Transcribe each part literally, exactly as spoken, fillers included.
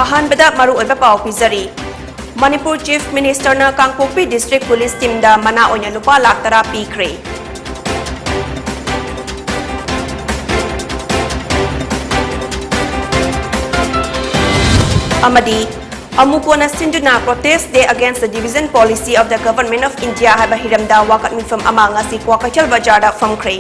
ꯑꯍꯥꯟꯕꯗ ꯃꯔꯨꯑꯣꯏꯕ ꯄꯥꯎ ꯄꯤꯖꯔꯤ꯫ ꯃꯅꯤꯄꯨꯔ ꯆꯤꯐ ꯃꯤꯅꯤꯁꯇꯔꯅ ꯀꯥꯡꯄꯣꯛꯄꯤ ꯗꯤꯁꯇ꯭ꯔꯤꯛ ꯄꯨꯂꯤꯁ ꯇꯤꯝꯗ ꯃꯅꯥ ꯑꯣꯏꯅ ꯂꯨꯄꯥ ꯂꯥꯈ ꯇꯔꯥ ꯄꯤꯈ꯭ꯔꯦ꯫ ꯑꯃꯗꯤ ꯑꯃꯨꯀꯣꯅ ꯁꯤꯟꯗꯨꯅ Protest Day Against the Division Policy of the Government of India ꯍꯥꯏꯕ ꯍꯤꯔꯝꯗ ꯋꯥꯀꯠ ꯃꯤꯐꯝ ꯑꯃ ꯉꯁꯤ ꯀ꯭ꯋꯥꯀꯩꯊꯦꯜ ꯕꯖꯥꯔꯗ ꯐꯝꯈ꯭ꯔꯦ꯫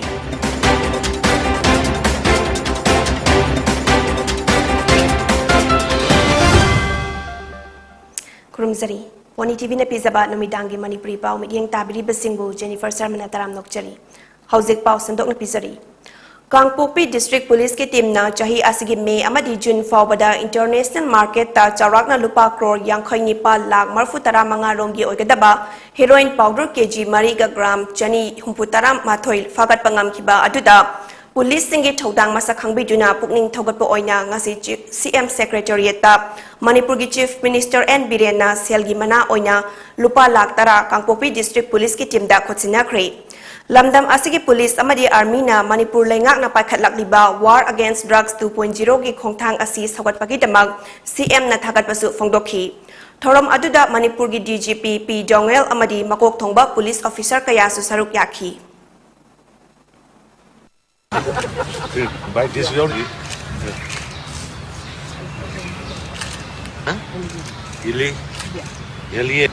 ꯈꯨꯔꯨꯝꯖꯔꯤ꯫ ꯄꯣꯅꯤ ꯇꯤꯚꯤꯅ ꯄꯤꯖꯕ ꯅꯨꯃꯤꯗꯥꯡꯒꯤ ꯃꯅꯤꯄꯨꯔꯤ ꯄꯥꯎ ꯃꯤꯠꯌꯦꯡ ꯇꯥꯕꯤꯔꯤꯕꯁꯤꯡꯕꯨ ꯖꯦꯅꯤꯐꯔ ꯁꯔꯃꯅ ꯇꯔꯥꯝꯅ ꯑꯣꯛꯆꯔꯤ꯫ ꯍꯧꯖꯤꯛ ꯄꯥꯎ ꯁꯟꯗꯣꯛꯅ ꯄꯤꯖꯔꯤ꯫ ꯀꯥꯡꯄꯣꯛꯄꯤ ꯗꯤꯁꯇ꯭ꯔꯤꯛ ꯄꯨꯂꯤꯁꯀꯤ ꯇꯤꯝꯅ ꯆꯍꯤ ꯑꯁꯤꯒꯤ ꯃꯦ ꯑꯃꯗꯤ ꯖꯨꯟ ꯐꯥꯎꯕꯗ ꯏꯟꯇꯔꯅꯦꯁꯅꯦꯜ ꯃꯥꯔꯀꯦꯠꯇ ꯆꯥꯎꯔꯥꯛꯅ ꯂꯨꯄꯥ ꯀ꯭ꯔꯣꯔ ꯌꯥꯡꯈꯩ ꯅꯤꯄꯥꯜ ꯂꯥꯈ ꯃꯔꯤꯐꯨ ꯇꯔꯥ ꯃꯉꯥ ꯔꯣꯝꯒꯤ ꯑꯣꯏꯒꯗꯕ ꯍꯦꯔꯣꯏꯟ ꯄꯥꯎꯗꯔ ꯀꯦꯖꯤ ꯃꯔꯤꯒ ꯒ꯭ꯔꯥꯝ ꯆꯅꯤ ꯍꯨꯝꯐꯨ ꯇꯔꯥ ꯃꯥꯊꯣꯏ ꯐꯥꯒꯠꯄ ꯉꯝꯈꯤꯕ ꯑꯗꯨꯗ ꯄꯨꯂꯤꯁꯁꯤꯡꯒꯤ ꯊꯧꯗꯥꯡ ꯃꯁꯛ ꯈꯪꯕꯤꯗꯨꯅ ꯄꯨꯛꯅꯤꯡ ꯊꯧꯒꯠꯄ ꯑꯣꯏꯅ ꯉꯁꯤ ꯆꯤ-, ꯁꯤ ꯑꯦꯝ ꯁꯦꯀ꯭ꯔꯦꯇꯔꯤꯌꯦꯠꯇ ꯃꯅꯤꯄꯨꯔꯒꯤ ꯆꯤꯐ ꯃꯤꯅꯤꯁꯇꯔ ꯑꯦꯟ ꯕꯤꯔꯦꯟꯅ ꯁꯦꯜꯒꯤ ꯃꯅꯥ ꯑꯣꯏꯅ ꯂꯨꯄꯥ ꯂꯥꯈ ꯇꯔꯥ ꯀꯥꯡꯄꯣꯛꯄꯤ ꯗꯤꯁꯇ꯭ꯔꯤꯛ ꯄꯨꯂꯤꯁꯀꯤ ꯇꯤꯝꯗ ꯈꯨꯠꯁꯤꯟꯅꯈ꯭ꯔꯦ꯫ ꯂꯝꯗꯝ ꯑꯁꯤꯒꯤ ꯄꯨꯂꯤꯁ ꯑꯃꯗꯤ ꯑꯥꯔꯃꯤꯅ ꯃꯅꯤꯄꯨꯔ ꯂꯩꯉꯥꯛꯅ ꯄꯥꯏꯈꯠꯂꯛꯂꯤꯕ War Against Drugs two point zero ꯒꯤ ꯈꯣꯡꯊꯥꯡ ꯑꯁꯤ ꯁꯧꯒꯠꯄꯒꯤꯗꯃꯛ ꯁꯤ ꯑꯦꯝꯅ ꯊꯥꯒꯠꯄꯁꯨ ꯐꯣꯡꯗꯣꯛꯈꯤ꯫ ꯊꯧꯔꯝ ꯑꯗꯨꯗ ꯃꯅꯤꯄꯨꯔꯒꯤ ꯗꯤ ꯖꯤ ꯄꯤ ꯄꯤ ꯖꯣꯡꯉꯦꯜ ꯑꯃꯗꯤ ꯃꯀꯣꯛ ꯊꯣꯡꯕ ꯄꯨꯂꯤꯁ ꯑꯣꯐꯤꯁꯥꯔ ꯀꯌꯥꯁꯨ ꯁꯔꯨꯛ ꯌꯥꯈꯤ꯫ By this road. Huh? Ili? Ili.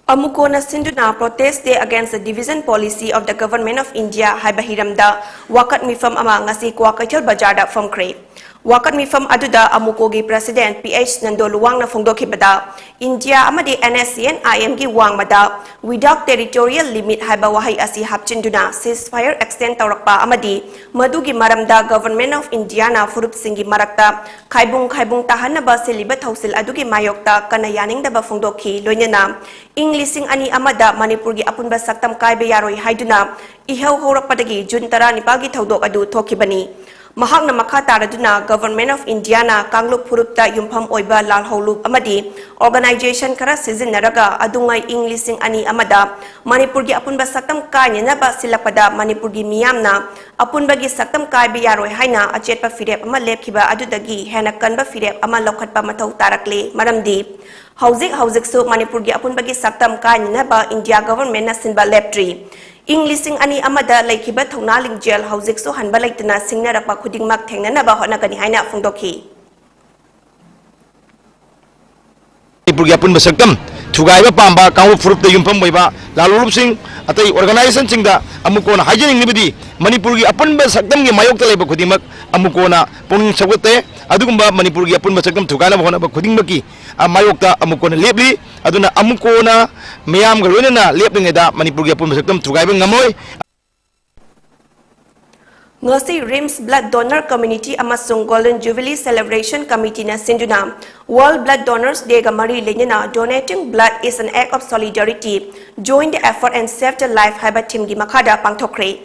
ꯑꯃꯨꯀꯣꯅ ꯁꯤꯟꯗꯨꯅ Protest Day Against the Division Policy of the Government of India ꯍꯥꯏꯕ ꯍꯤꯔꯝꯗ ꯋꯥꯀꯠ ꯃꯤꯐꯝ ꯑꯃ ꯉꯁꯤ ꯀ꯭ꯋꯥꯀꯩꯊꯦꯜ ꯕꯖꯥꯔꯗ ꯐꯝꯈ꯭ꯔꯦ꯫ ꯋꯥꯀꯠ ꯃꯤꯐꯝ ꯑꯗꯨꯗ ꯑꯃꯨꯀꯣꯒꯤ ꯄ꯭ꯔꯁꯤꯗꯦꯟꯠ ꯄꯤ ꯑꯩꯆ ꯅꯟꯗꯣ ꯂꯨꯋꯥꯡꯅ ꯐꯣꯡꯗꯣꯛꯈꯤꯕꯗ, ꯏꯟꯗꯤꯌꯥ ꯑꯃꯗꯤ ꯑꯦꯟ ꯑꯦꯁ ꯁꯤ ꯑꯦꯟ ꯑꯥꯏ ꯑꯦꯝꯒꯤ ꯋꯥꯡꯃꯗ Without Territorial Limit ꯍꯥꯏꯕ ꯋꯥꯍꯩ ꯑꯁꯤ ꯍꯥꯞꯆꯤꯟꯗꯨꯅ ceasefire extend ꯇꯧꯔꯛꯄ ꯑꯃꯗꯤ ꯃꯗꯨꯒꯤ ꯃꯔꯝꯗ Government of Indiaꯅ ꯐꯨꯔꯨꯞꯁꯤꯡꯒꯤ ꯃꯔꯛꯇ ꯈꯥꯏꯕꯨꯡ ꯈꯥꯏꯕꯨꯡ ꯇꯥꯍꯟꯅꯕ ꯁꯤꯜꯂꯤꯕ ꯊꯧꯁꯤꯜ ꯑꯗꯨꯒꯤ ꯃꯥꯌꯣꯛꯇ ꯀꯟꯅ ꯌꯥꯅꯤꯡꯗꯕ ꯐꯣꯡꯗꯣꯛꯈꯤ꯫ ꯂꯣꯏꯅꯅ ꯏꯪ ꯂꯤꯁꯤꯡ ꯑꯅꯤ ꯑꯃꯗ ꯃꯅꯤꯄꯨꯔꯒꯤ ꯑꯄꯨꯟꯕ ꯁꯛꯇꯝ ꯀꯥꯏꯕ ꯌꯥꯔꯣꯏ ꯍꯥꯏꯗꯨꯅ ꯏꯍꯧ ꯍꯧꯔꯛꯄꯗꯒꯤ ꯖꯨꯟ ꯇꯔꯥꯅꯤꯄꯥꯜꯒꯤ ꯊꯧꯗꯣꯛ ꯑꯗꯨ ꯊꯣꯛꯈꯤꯕꯅꯤ꯫ ꯃꯍꯥꯛꯅ ꯃꯈꯥ ꯇꯥꯔꯗꯨꯅ Government of Indiaꯅ ꯀꯥꯡꯂꯨꯞ ꯐꯨꯔꯨꯞꯇ ꯌꯨꯝꯐꯝ ꯑꯣꯏꯕ ꯂꯥꯜꯍꯧꯂꯨꯞ ꯑꯃꯗꯤ organization ꯈꯔ ꯁꯤꯖꯤꯟꯅꯔꯒ ꯑꯗꯨꯉꯩ ꯏꯪ ꯂꯤꯁꯤꯡ ꯑꯅꯤ ꯑꯃꯗ ꯃꯅꯤꯄꯨꯔꯒꯤ ꯑꯄꯨꯟꯕ ꯁꯛꯇꯝ ꯀꯥꯏꯅꯅꯕ ꯁꯤꯜꯂꯛꯄꯗ ꯃꯅꯤꯄꯨꯔꯒꯤ ꯃꯤꯌꯥꯝꯅ ꯑꯄꯨꯟꯕꯒꯤ ꯁꯛꯇꯝ ꯀꯥꯏꯕ ꯌꯥꯔꯣꯏ ꯍꯥꯏꯅ ꯑꯆꯦꯠꯄ ꯐꯤꯔꯦꯞ ꯑꯃ ꯂꯦꯞꯈꯤꯕ ꯑꯗꯨꯗꯒꯤ ꯍꯦꯟꯅ ꯀꯟꯕ ꯐꯤꯔꯦꯞ ꯑꯃ ꯂꯧꯈꯠꯄ ꯃꯊꯧ ꯇꯥꯔꯛꯂꯦ꯫ ꯃꯔꯝꯗꯤ ꯍꯧꯖꯤꯛ ꯍꯧꯖꯤꯛꯁꯨ ꯃꯅꯤꯄꯨꯔꯒꯤ ꯑꯄꯨꯟꯕꯒꯤ ꯁꯛꯇꯝ ꯀꯥꯏꯅꯅꯕ India Governmentꯅ ꯁꯤꯟꯕ ꯂꯦꯞꯇ꯭ꯔꯤ꯫ ꯏꯪ ꯂꯤꯁꯤꯡ ꯑꯅꯤ ꯑꯃꯗ ꯂꯩꯈꯤꯕ ꯊꯧꯅꯥ ꯂꯤꯡꯖꯦꯜ ꯍꯧꯖꯤꯛꯁꯨ ꯍꯟꯕ ꯂꯩꯇꯅ ꯁꯤꯡꯅꯔꯛꯄ ꯈꯨꯗꯤꯡꯃꯛ ꯊꯦꯡꯅꯅꯕ ꯍꯣꯠꯅꯒꯅꯤ ꯍꯥꯏꯅ ꯐꯣꯡꯗꯣꯛꯈꯤ꯫ ꯃꯅꯤꯄꯨꯔꯒꯤ ꯑꯄꯨꯟꯕ ꯁꯛꯇꯝ ꯊꯨꯒꯥꯏꯕ ꯄꯥꯝꯕ ꯀꯥꯡꯂꯨꯞ ꯐꯨꯔꯨꯞꯇ ꯌꯨꯝꯐꯝ ꯑꯣꯏꯕ ꯂꯥꯜꯍꯧꯂꯨꯞꯁꯤꯡ, ꯑꯇꯩ organizationꯁꯤꯡꯗ ꯑꯃꯨꯛ ꯀꯣꯟꯅ ꯍꯥꯏꯖꯅꯤꯡꯂꯤꯕꯗꯤ, ꯃꯅꯤꯄꯨꯔꯒꯤ ꯑꯄꯨꯟꯕ ꯁꯛꯇꯝꯒꯤ ꯃꯥꯌꯣꯛꯇ ꯂꯩꯕ ꯈꯨꯗꯤꯡꯃꯛ ꯑꯃꯨꯛ ꯀꯣꯟꯅ ꯄꯨꯛꯅꯤꯡ ꯁꯧꯒꯠꯇꯦ꯫ ꯑꯗꯨꯒꯨꯝꯕ ꯃꯅꯤꯄꯨꯔꯒꯤ ꯑꯄꯨꯟꯕ ꯁꯛꯇꯝ ꯊꯨꯒꯥꯏꯅꯕ ꯍꯣꯠꯅꯕ ꯈꯨꯗꯤꯡꯃꯛꯀꯤ, ꯑ, ꯃꯥꯌꯣꯛꯇ ꯑꯃꯨꯛ ꯀꯣꯟꯅ ꯂꯦꯞꯂꯤ꯫ ꯑꯗꯨꯅ ꯑꯃꯨꯛ ꯀꯣꯟꯅ ꯃꯤꯌꯥꯝꯒ ꯂꯣꯏꯅꯅ ꯂꯦꯞꯂꯤꯉꯩꯗ ꯃꯅꯤꯄꯨꯔꯒꯤ ꯑꯄꯨꯟꯕ ꯁꯛꯇꯝ ꯊꯨꯒꯥꯏꯕ ꯉꯝꯃꯣꯏ꯫ ꯉꯁꯤ RIMS Blood Donor Community ꯑꯃꯁꯨꯡ Golden Jubilee Celebration Committeeꯅ ꯁꯤꯟꯗꯨꯅ World Blood Donors Dayꯒ ꯃꯔꯤ ꯂꯩꯅꯅ Donating Blood is an Act of Solidarity, Joint Effort and Save the Life ꯍꯥꯏꯕ themeꯒꯤ ꯃꯈꯥꯗ ꯄꯥꯡꯊꯣꯛꯈ꯭ꯔꯦ꯫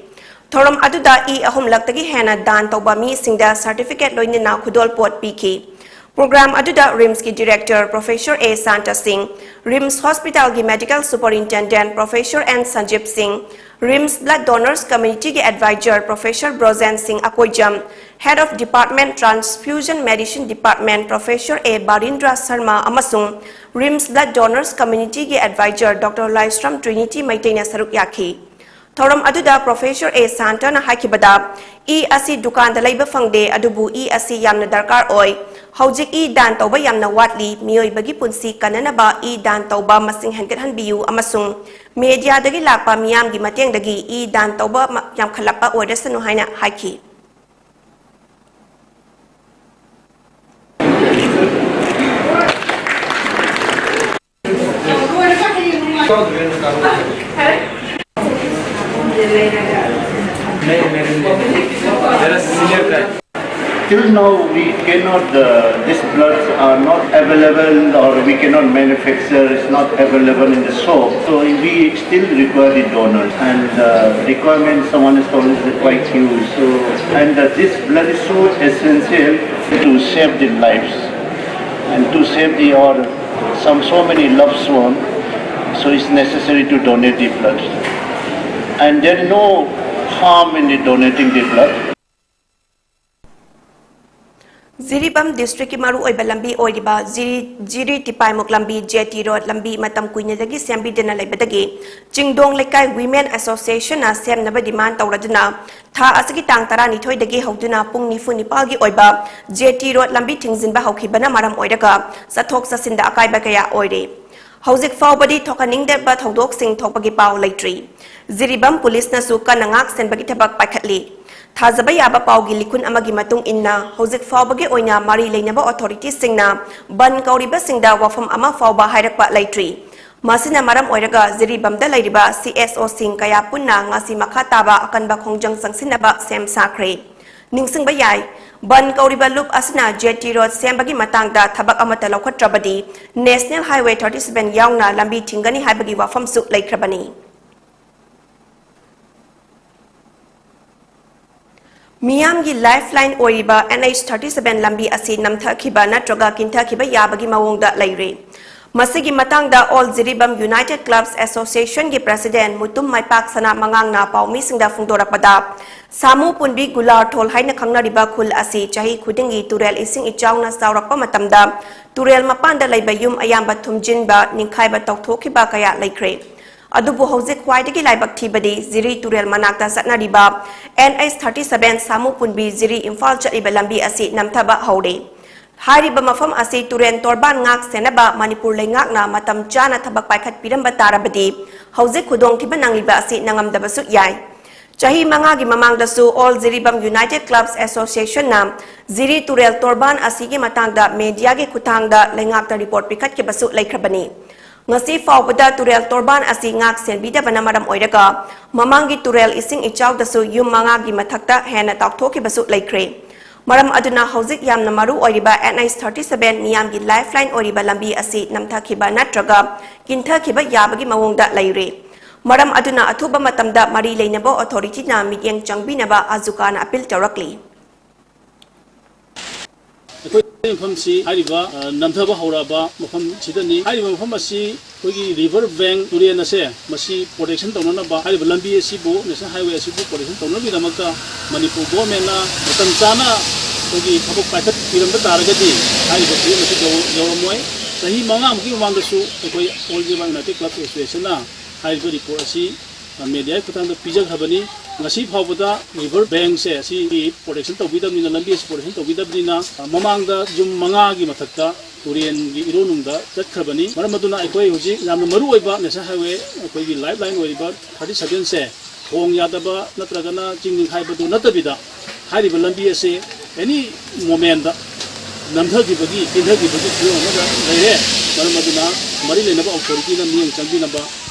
ꯊꯧꯔꯝ ꯑꯗꯨꯗ ꯏ ꯑꯍꯨꯝꯂꯛꯇꯒꯤ ꯍꯦꯟꯅ ꯗꯥꯟ ꯇꯧꯕ ꯃꯤꯁꯤꯡꯗ certificate ꯂꯣꯏꯅꯅ ꯈꯨꯗꯣꯜꯄꯣꯠ ꯄꯤꯈꯤ꯫ Program ꯑꯗꯨꯗ RIMSꯀꯤ Director Professor A ꯁꯥꯟꯇ ꯁꯤꯡ, RIMS Hospitalꯒꯤ Medical Superintendent Professor N ꯁꯟꯖꯤꯞ ꯁꯤꯡ, RIMS Blood Donors Communityꯒꯤ Advisor Professor Brojen ꯁꯤꯡ Akoijam, Head of Department Transfusion Medicine Department Professor A ꯕꯥꯔꯤꯟꯗ꯭ꯔ Sharma ꯑꯃꯁꯨꯡ RIMS Blood Donors Communityꯒꯤ Advisor Doctor ꯂꯥꯏꯁ꯭ꯔꯝ ꯇ꯭ꯔꯤꯅꯤꯇꯤ ꯃꯩꯇꯩꯅ ꯁꯔꯨꯛ ꯌꯥꯈꯤ꯫ ꯊꯧꯔꯝ ꯑꯗꯨꯗ Professor A ꯁꯥꯟꯇꯅ ꯍꯥꯏꯈꯤꯕꯗ, ꯏ ꯑꯁꯤ ꯗꯨꯀꯥꯟꯗ ꯂꯩꯕ ꯐꯪꯗꯦ, ꯑꯗꯨꯕꯨ ꯏ ꯑꯁꯤ ꯌꯥꯝꯅ ꯗꯔꯀꯥꯔ ꯑꯣꯏ꯫ ꯍꯧꯖꯤꯛ ꯏ ꯗꯥꯟ ꯇꯧꯕ ꯌꯥꯝꯅ ꯋꯥꯠꯂꯤ꯫ ꯃꯤꯑꯣꯏꯕꯒꯤ ꯄꯨꯟꯁꯤ ꯀꯟꯅꯅꯕ ꯏ ꯗꯥꯟ ꯇꯧꯕ ꯃꯁꯤꯡ ꯍꯦꯟꯒꯠꯍꯟꯕꯤꯌꯨ ꯑꯃꯁꯨꯡ mediaꯗꯒꯤ ꯂꯥꯛꯄ ꯃꯤꯌꯥꯝꯒꯤ ꯃꯇꯦꯡꯗꯒꯤ ꯏ ꯗꯥꯟ ꯇꯧꯕ ꯃ-, ꯌꯥꯝꯈꯠꯂꯛꯄ ꯑꯣꯏꯔꯁꯅꯨ ꯍꯥꯏꯅ ꯍꯥꯏꯈꯤ꯫ Till now, we cannot, uh, these bloods are not available, or we cannot manufacture, it's not available in the shop. So we still require the donors, and uh, requirement, someone has told us, is quite huge. So, and uh, this blood is so essential to save the lives and to save the, or some, so many loves one. So it's necessary to donate the blood, and there is no harm in the donating the blood. Jiribam ꯗꯤꯁꯇ꯭ꯔꯤꯛꯀꯤ ꯃꯔꯨꯑꯣꯏꯕ ꯂꯝꯕꯤ ꯑꯣꯏꯔꯤꯕ ꯖꯤꯔꯤ ꯖꯤꯔꯤ ꯇꯤꯄꯥꯏꯃꯨꯛ ꯂꯝꯕꯤ, J T road ꯂꯝꯕꯤ, ꯃꯇꯝ ꯀꯨꯏꯅꯗꯒꯤ ꯁꯦꯝꯕꯤꯗꯅ ꯂꯩꯕꯗꯒꯤ ꯆꯤꯡꯗꯣꯡ ꯂꯩꯀꯥꯏ women ꯑꯦꯁꯣꯁꯤꯌꯦꯁꯟꯅ ꯁꯦꯝꯅꯕ ꯗꯤꯃꯥꯟ ꯇꯧꯔꯗꯨꯅ ꯊꯥ ꯑꯁꯤꯒꯤ ꯇꯥꯡ ꯇꯔꯥꯅꯤꯊꯣꯏꯗꯒꯤ ꯍꯧꯗꯨꯅ ꯄꯨꯡ ꯅꯤꯐꯨ ꯅꯤꯄꯥꯜꯒꯤ ꯑꯣꯏꯕ ꯖꯦ ꯇꯤ ꯔꯣꯗ ꯂꯝꯕꯤ ꯊꯤꯡꯖꯤꯟꯕ ꯍꯧꯈꯤꯕꯅ ꯃꯔꯝ ꯑꯣꯏꯔꯒ ꯆꯠꯊꯣꯛ ꯆꯠꯁꯤꯟꯗ ꯑꯀꯥꯏꯕ ꯀꯌꯥ ꯑꯣꯏꯔꯦ꯫ ꯍꯧꯖꯤꯛ ꯐꯥꯎꯕꯗꯤ ꯊꯣꯛꯍꯟꯅꯤꯡꯗꯕ ꯊꯧꯗꯣꯛꯁꯤꯡ ꯊꯣꯛꯄꯒꯤ ꯄꯥꯎ ꯂꯩꯇ꯭ꯔꯤ꯫ ꯖꯤꯔꯤꯕꯥꯝ ꯄꯨꯂꯤꯁꯅꯁꯨ ꯀꯟꯅ ꯉꯥꯛ ꯁꯦꯟꯕꯒꯤ ꯊꯕꯛ ꯄꯥꯏꯈꯠꯂꯤ꯫ ꯊꯥꯖꯕ ꯌꯥꯕ ꯄꯥꯎꯒꯤ ꯂꯤꯈꯨꯟ ꯑꯃꯒꯤ ꯃꯇꯨꯡ ꯏꯟꯅ, ꯍꯧꯖꯤꯛ ꯐꯥꯎꯕꯒꯤ ꯑꯣꯏꯅ ꯃꯔꯤ ꯂꯩꯅꯕ ꯑꯣꯊꯣꯔꯤꯇꯤꯁꯤꯡꯅ ꯕꯟ ꯀꯧꯔꯤꯕꯁꯤꯡꯗ ꯋꯥꯐꯝ ꯑꯃ ꯐꯥꯎꯕ ꯍꯥꯏꯔꯛꯄ ꯂꯩꯇ꯭ꯔꯤ꯫ ꯃꯁꯤꯅ ꯃꯔꯝ ꯑꯣꯏꯔꯒ ꯖꯤꯔꯤꯕꯥꯝꯗ ꯂꯩꯔꯤꯕ ꯁꯤ ꯑꯦꯁ ꯑꯣꯁꯤꯡ ꯀꯌꯥ ꯄꯨꯟꯅ ꯉꯁꯤ ꯃꯈꯥ ꯇꯥꯕ ꯑꯀꯟꯕ ꯈꯣꯡꯖꯪ ꯆꯪꯁꯤꯟꯅꯕ ꯁꯦꯝ ꯁꯥꯈ꯭ꯔꯦ꯫ ꯅꯤꯡꯁꯤꯡꯕ ꯌꯥꯏ, ꯕꯟ ꯀꯧꯔꯤꯕ ꯂꯨꯞ ꯑꯁꯤꯅ ꯖꯦ ꯇꯤ ꯔꯣꯗ ꯁꯦꯝꯕꯒꯤ ꯃꯇꯥꯡꯗ ꯊꯕꯛ ꯑꯃꯠꯇ ꯂꯧꯈꯠꯇ꯭ꯔꯕꯗꯤ National Highway thirty seven ꯌꯥꯎꯅ ꯂꯝꯕꯤ ꯊꯤꯡꯒꯅꯤ ꯍꯥꯏꯕꯒꯤ ꯋꯥꯐꯝꯁꯨ ꯂꯩꯈ꯭ꯔꯕꯅꯤ꯫ ꯃꯤꯌꯥꯝꯒꯤ ꯂꯥꯏꯐ ꯂꯥꯏꯟ ꯑꯣꯏꯔꯤꯕ ꯑꯦꯟ ꯑꯩꯆ thirty seven ꯂꯝꯕꯤ ꯑꯁꯤ ꯅꯝꯊꯈꯤꯕ ꯅꯠꯇ꯭ꯔꯒ ꯀꯤꯟꯊꯈꯤꯕ ꯌꯥꯕꯒꯤ ꯃꯑꯣꯡꯗ ꯂꯩꯔꯦ꯫ ꯃꯁꯤꯒꯤ ꯃꯇꯥꯡꯗ All Jiribam United Clubs Association ꯒꯤ president ꯃꯨꯇꯨꯝ ꯃꯥꯏꯄꯥꯛ ꯁꯅꯥ ꯃꯉꯥꯡꯅ ꯄꯥꯎꯃꯤꯁꯤꯡꯗ ꯐꯣꯡꯗꯣꯔꯛꯄꯗ, ꯁꯥꯃꯨ ꯄꯨꯟꯕꯤ ꯒꯨꯂꯥꯔꯊꯣꯜ ꯍꯥꯏꯅ ꯈꯪꯅꯔꯤꯕ ꯈꯨꯜ ꯑꯁꯤ ꯆꯍꯤ ꯈꯨꯗꯤꯡꯒꯤ ꯇꯨꯔꯦꯜ ꯏꯁꯤꯡ ꯏꯆꯥꯎꯅ ꯆꯥꯎꯔꯛꯄ ꯃꯇꯝꯗ ꯇꯨꯔꯦꯜ ꯃꯄꯥꯟꯗ ꯂꯩꯕ ꯌꯨꯝ ꯑꯌꯥꯝꯕ ꯊꯨꯝꯖꯤꯟꯕ, ꯅꯤꯡꯈꯥꯏꯕ ꯇꯧꯊꯣꯛꯈꯤꯕ ꯀꯌꯥ ꯂꯩꯈ꯭ꯔꯦ꯫ ꯑꯗꯨꯕꯨ ꯍꯧꯖꯤꯛ ꯈ꯭ꯋꯥꯏꯗꯒꯤ ꯂꯥꯏꯕꯛ ꯊꯤꯕꯗꯤ ꯖꯤꯔꯤ ꯇꯨꯔꯦꯜ ꯃꯅꯥꯛꯇ ꯆꯠꯅꯔꯤꯕ ꯑꯦꯟ ꯑꯩꯆ thirty seven ꯁꯥꯃꯨ ꯄꯨꯟꯕꯤ ꯖꯤꯔꯤ ꯏꯝꯐꯥꯜ ꯆꯠꯂꯤꯕ ꯂꯝꯕꯤ ꯑꯁꯤ ꯅꯝꯊꯕ ꯍꯧꯔꯦ꯫ ꯍꯥꯏꯔꯤꯕ ꯃꯐꯝ ꯑꯁꯤ ꯇꯨꯔꯦꯜ ꯇꯣꯔꯕꯥꯟ ꯉꯥꯛ ꯁꯦꯟꯅꯕ ꯃꯅꯤꯄꯨꯔ ꯂꯩꯉꯥꯛꯅ ꯃꯇꯝ ꯆꯥꯅ ꯊꯕꯛ ꯄꯥꯏꯈꯠꯄꯤꯔꯝꯕ ꯇꯥꯔꯕꯗꯤ ꯍꯧꯖꯤꯛ ꯈꯨꯗꯣꯡꯊꯤꯕ ꯅꯪꯂꯤꯕ ꯑꯁꯤ ꯅꯪꯉꯝꯗꯕꯁꯨ ꯌꯥꯏ꯫ ꯆꯍꯤ ꯃꯉꯥꯒꯤ ꯃꯃꯥꯡꯗꯁꯨ All Jiribam United Clubs Association ꯅ ꯖꯤꯔꯤ ꯇꯨꯔꯦꯜ ꯇꯣꯔꯕꯥꯟ ꯑꯁꯤꯒꯤ ꯃꯇꯥꯡꯗ media ꯒꯤ ꯈꯨꯠꯊꯥꯡꯗ ꯂꯩꯉꯥꯛꯇ report ꯄꯤꯈꯠꯈꯤꯕꯁꯨ ꯂꯩꯈ꯭ꯔꯕꯅꯤ꯫ ꯉꯁꯤ ꯐꯥꯎꯕꯗ ꯇꯨꯔꯦꯜ ꯇꯣꯔꯕꯥꯟ ꯑꯁꯤ ꯉꯥꯛ ꯁꯦꯟꯕꯤꯗꯕꯅ ꯃꯔꯝ ꯑꯣꯏꯔꯒ ꯃꯃꯥꯡꯒꯤ ꯇꯨꯔꯦꯜ ꯏꯁꯤꯡ ꯏꯆꯥꯎꯗꯁꯨ ꯌꯨꯝ ꯃꯉꯥꯒꯤ ꯃꯊꯛꯇ ꯍꯦꯟꯅ ꯇꯥꯎꯊꯣꯛꯈꯤꯕꯁꯨ ꯂꯩꯈ꯭ꯔꯦ꯫ ꯃꯔꯝ ꯑꯗꯨꯅ ꯍꯧꯖꯤꯛ ꯌꯥꯝꯅ ꯃꯔꯨ ꯑꯣꯏꯔꯤꯕ N H thirty seven ꯃꯤꯌꯥꯝꯒꯤ lifeline ꯑꯣꯏꯔꯤꯕ ꯂꯝꯕꯤ ꯑꯁꯤ ꯅꯝꯊꯈꯤꯕ ꯅꯠꯇ꯭ꯔꯒ ꯀꯤꯟꯊꯈꯤꯕ ꯌꯥꯕꯒꯤ ꯃꯑꯣꯡꯗ ꯂꯩꯔꯦ꯫ ꯃꯔꯝ ꯑꯗꯨꯅ ꯑꯊꯨꯕ ꯃꯇꯝꯗ ꯃꯔꯤ ꯂꯩꯅꯕ authorityꯅ ꯃꯤꯠꯌꯦꯡ ꯆꯪꯕꯤꯅꯕ ꯑꯖꯨꯀꯥꯅ appeal ꯇꯧꯔꯛꯂꯤ꯫ ꯑꯩꯈꯣꯏ ꯃꯐꯝꯁꯤ ꯍꯥꯏꯔꯤꯕ, ꯑ, ꯅꯝꯊꯕ ꯍꯧꯔꯛꯑꯕ ꯃꯐꯝꯁꯤꯗꯅꯤ꯫ ꯍꯥꯏꯔꯤꯕ ꯃꯐꯝ ꯑꯁꯤ ꯑꯩꯈꯣꯏꯒꯤ river bank ꯇꯨꯔꯦꯜ ꯑꯁꯦ ꯃꯁꯤ protection ꯇꯧꯅꯅꯕ, ꯍꯥꯏꯔꯤꯕ ꯂꯝꯕꯤ ꯑꯁꯤꯕꯨ, national highway ꯑꯁꯤꯕꯨ protection ꯇꯧꯅꯕꯒꯤꯗꯃꯛꯇ ꯃꯅꯤꯄꯨꯔ governmentꯅ ꯃꯇꯝ ꯆꯥꯅ ꯑꯩꯈꯣꯏꯒꯤ ꯊꯕꯛ ꯄꯥꯏꯈꯠꯄꯤꯔꯝꯕ ꯇꯥꯔꯒꯗꯤ ꯍꯥꯏꯔꯤꯕ ꯐꯤꯕꯝ ꯑꯁꯤ ꯌꯧ-, ꯌꯧꯔꯝꯃꯣꯏ꯫ ꯆꯍꯤ ꯃꯉꯥꯃꯨꯛꯀꯤ ꯃꯃꯥꯡꯗꯁꯨ ꯑꯩꯈꯣꯏ All Zebra United Club Associationꯅ ꯍꯥꯏꯔꯤꯕ report ꯑꯁꯤ mediaꯒꯤ ꯈꯨꯠꯊꯥꯡꯗ ꯄꯤꯖꯈ꯭ꯔꯕꯅꯤ꯫ ꯉꯁꯤ ꯐꯥꯎꯕꯗ river bankꯁꯦ ꯑꯁꯤꯒꯤ protection ꯇꯧꯕꯤꯗꯕꯅꯤꯅ, ꯂꯝꯕꯤ ꯑꯁꯤ protection ꯇꯧꯕꯤꯗꯕꯅꯤꯅ, ꯃꯃꯥꯡꯗ ꯌꯨꯝ ꯃꯉꯥꯒꯤ ꯃꯊꯛꯇ ꯇꯨꯔꯦꯟꯒꯤ ꯏꯔꯣꯟꯅꯨꯡꯗ ꯆꯠꯈ꯭ꯔꯕꯅꯤ꯫ ꯃꯔꯝ ꯑꯗꯨꯅ ꯑꯩꯈꯣꯏ ꯍꯧꯖꯤꯛ ꯌꯥꯝꯅ ꯃꯔꯨ ꯑꯣꯏꯕ national highway, ꯑꯩꯈꯣꯏꯒꯤ lifeline ꯑꯣꯏꯔꯤꯕ thirty sevenꯁꯦ ꯊꯣꯡ ꯌꯥꯗꯕ ꯅꯠꯇ꯭ꯔꯒꯅ ꯆꯤꯡ ꯅꯤꯡꯈꯥꯏꯕꯗꯨ ꯅꯠꯇꯕꯤꯗ, ꯍꯥꯏꯔꯤꯕ ꯂꯝꯕꯤ ꯑꯁꯤ any momentꯗ ꯅꯝꯊꯈꯤꯕꯒꯤ, ꯀꯤꯟꯊꯈꯤꯕꯒꯤ ꯐꯤꯕꯝ ꯑꯃꯗ ꯂꯩꯔꯦ꯫ ꯃꯔꯝ ꯑꯗꯨꯅ ꯃꯔꯤ ꯂꯩꯅꯕ authorityꯅ ꯃꯤꯠꯌꯦꯡ ꯆꯪꯕꯤꯅꯕ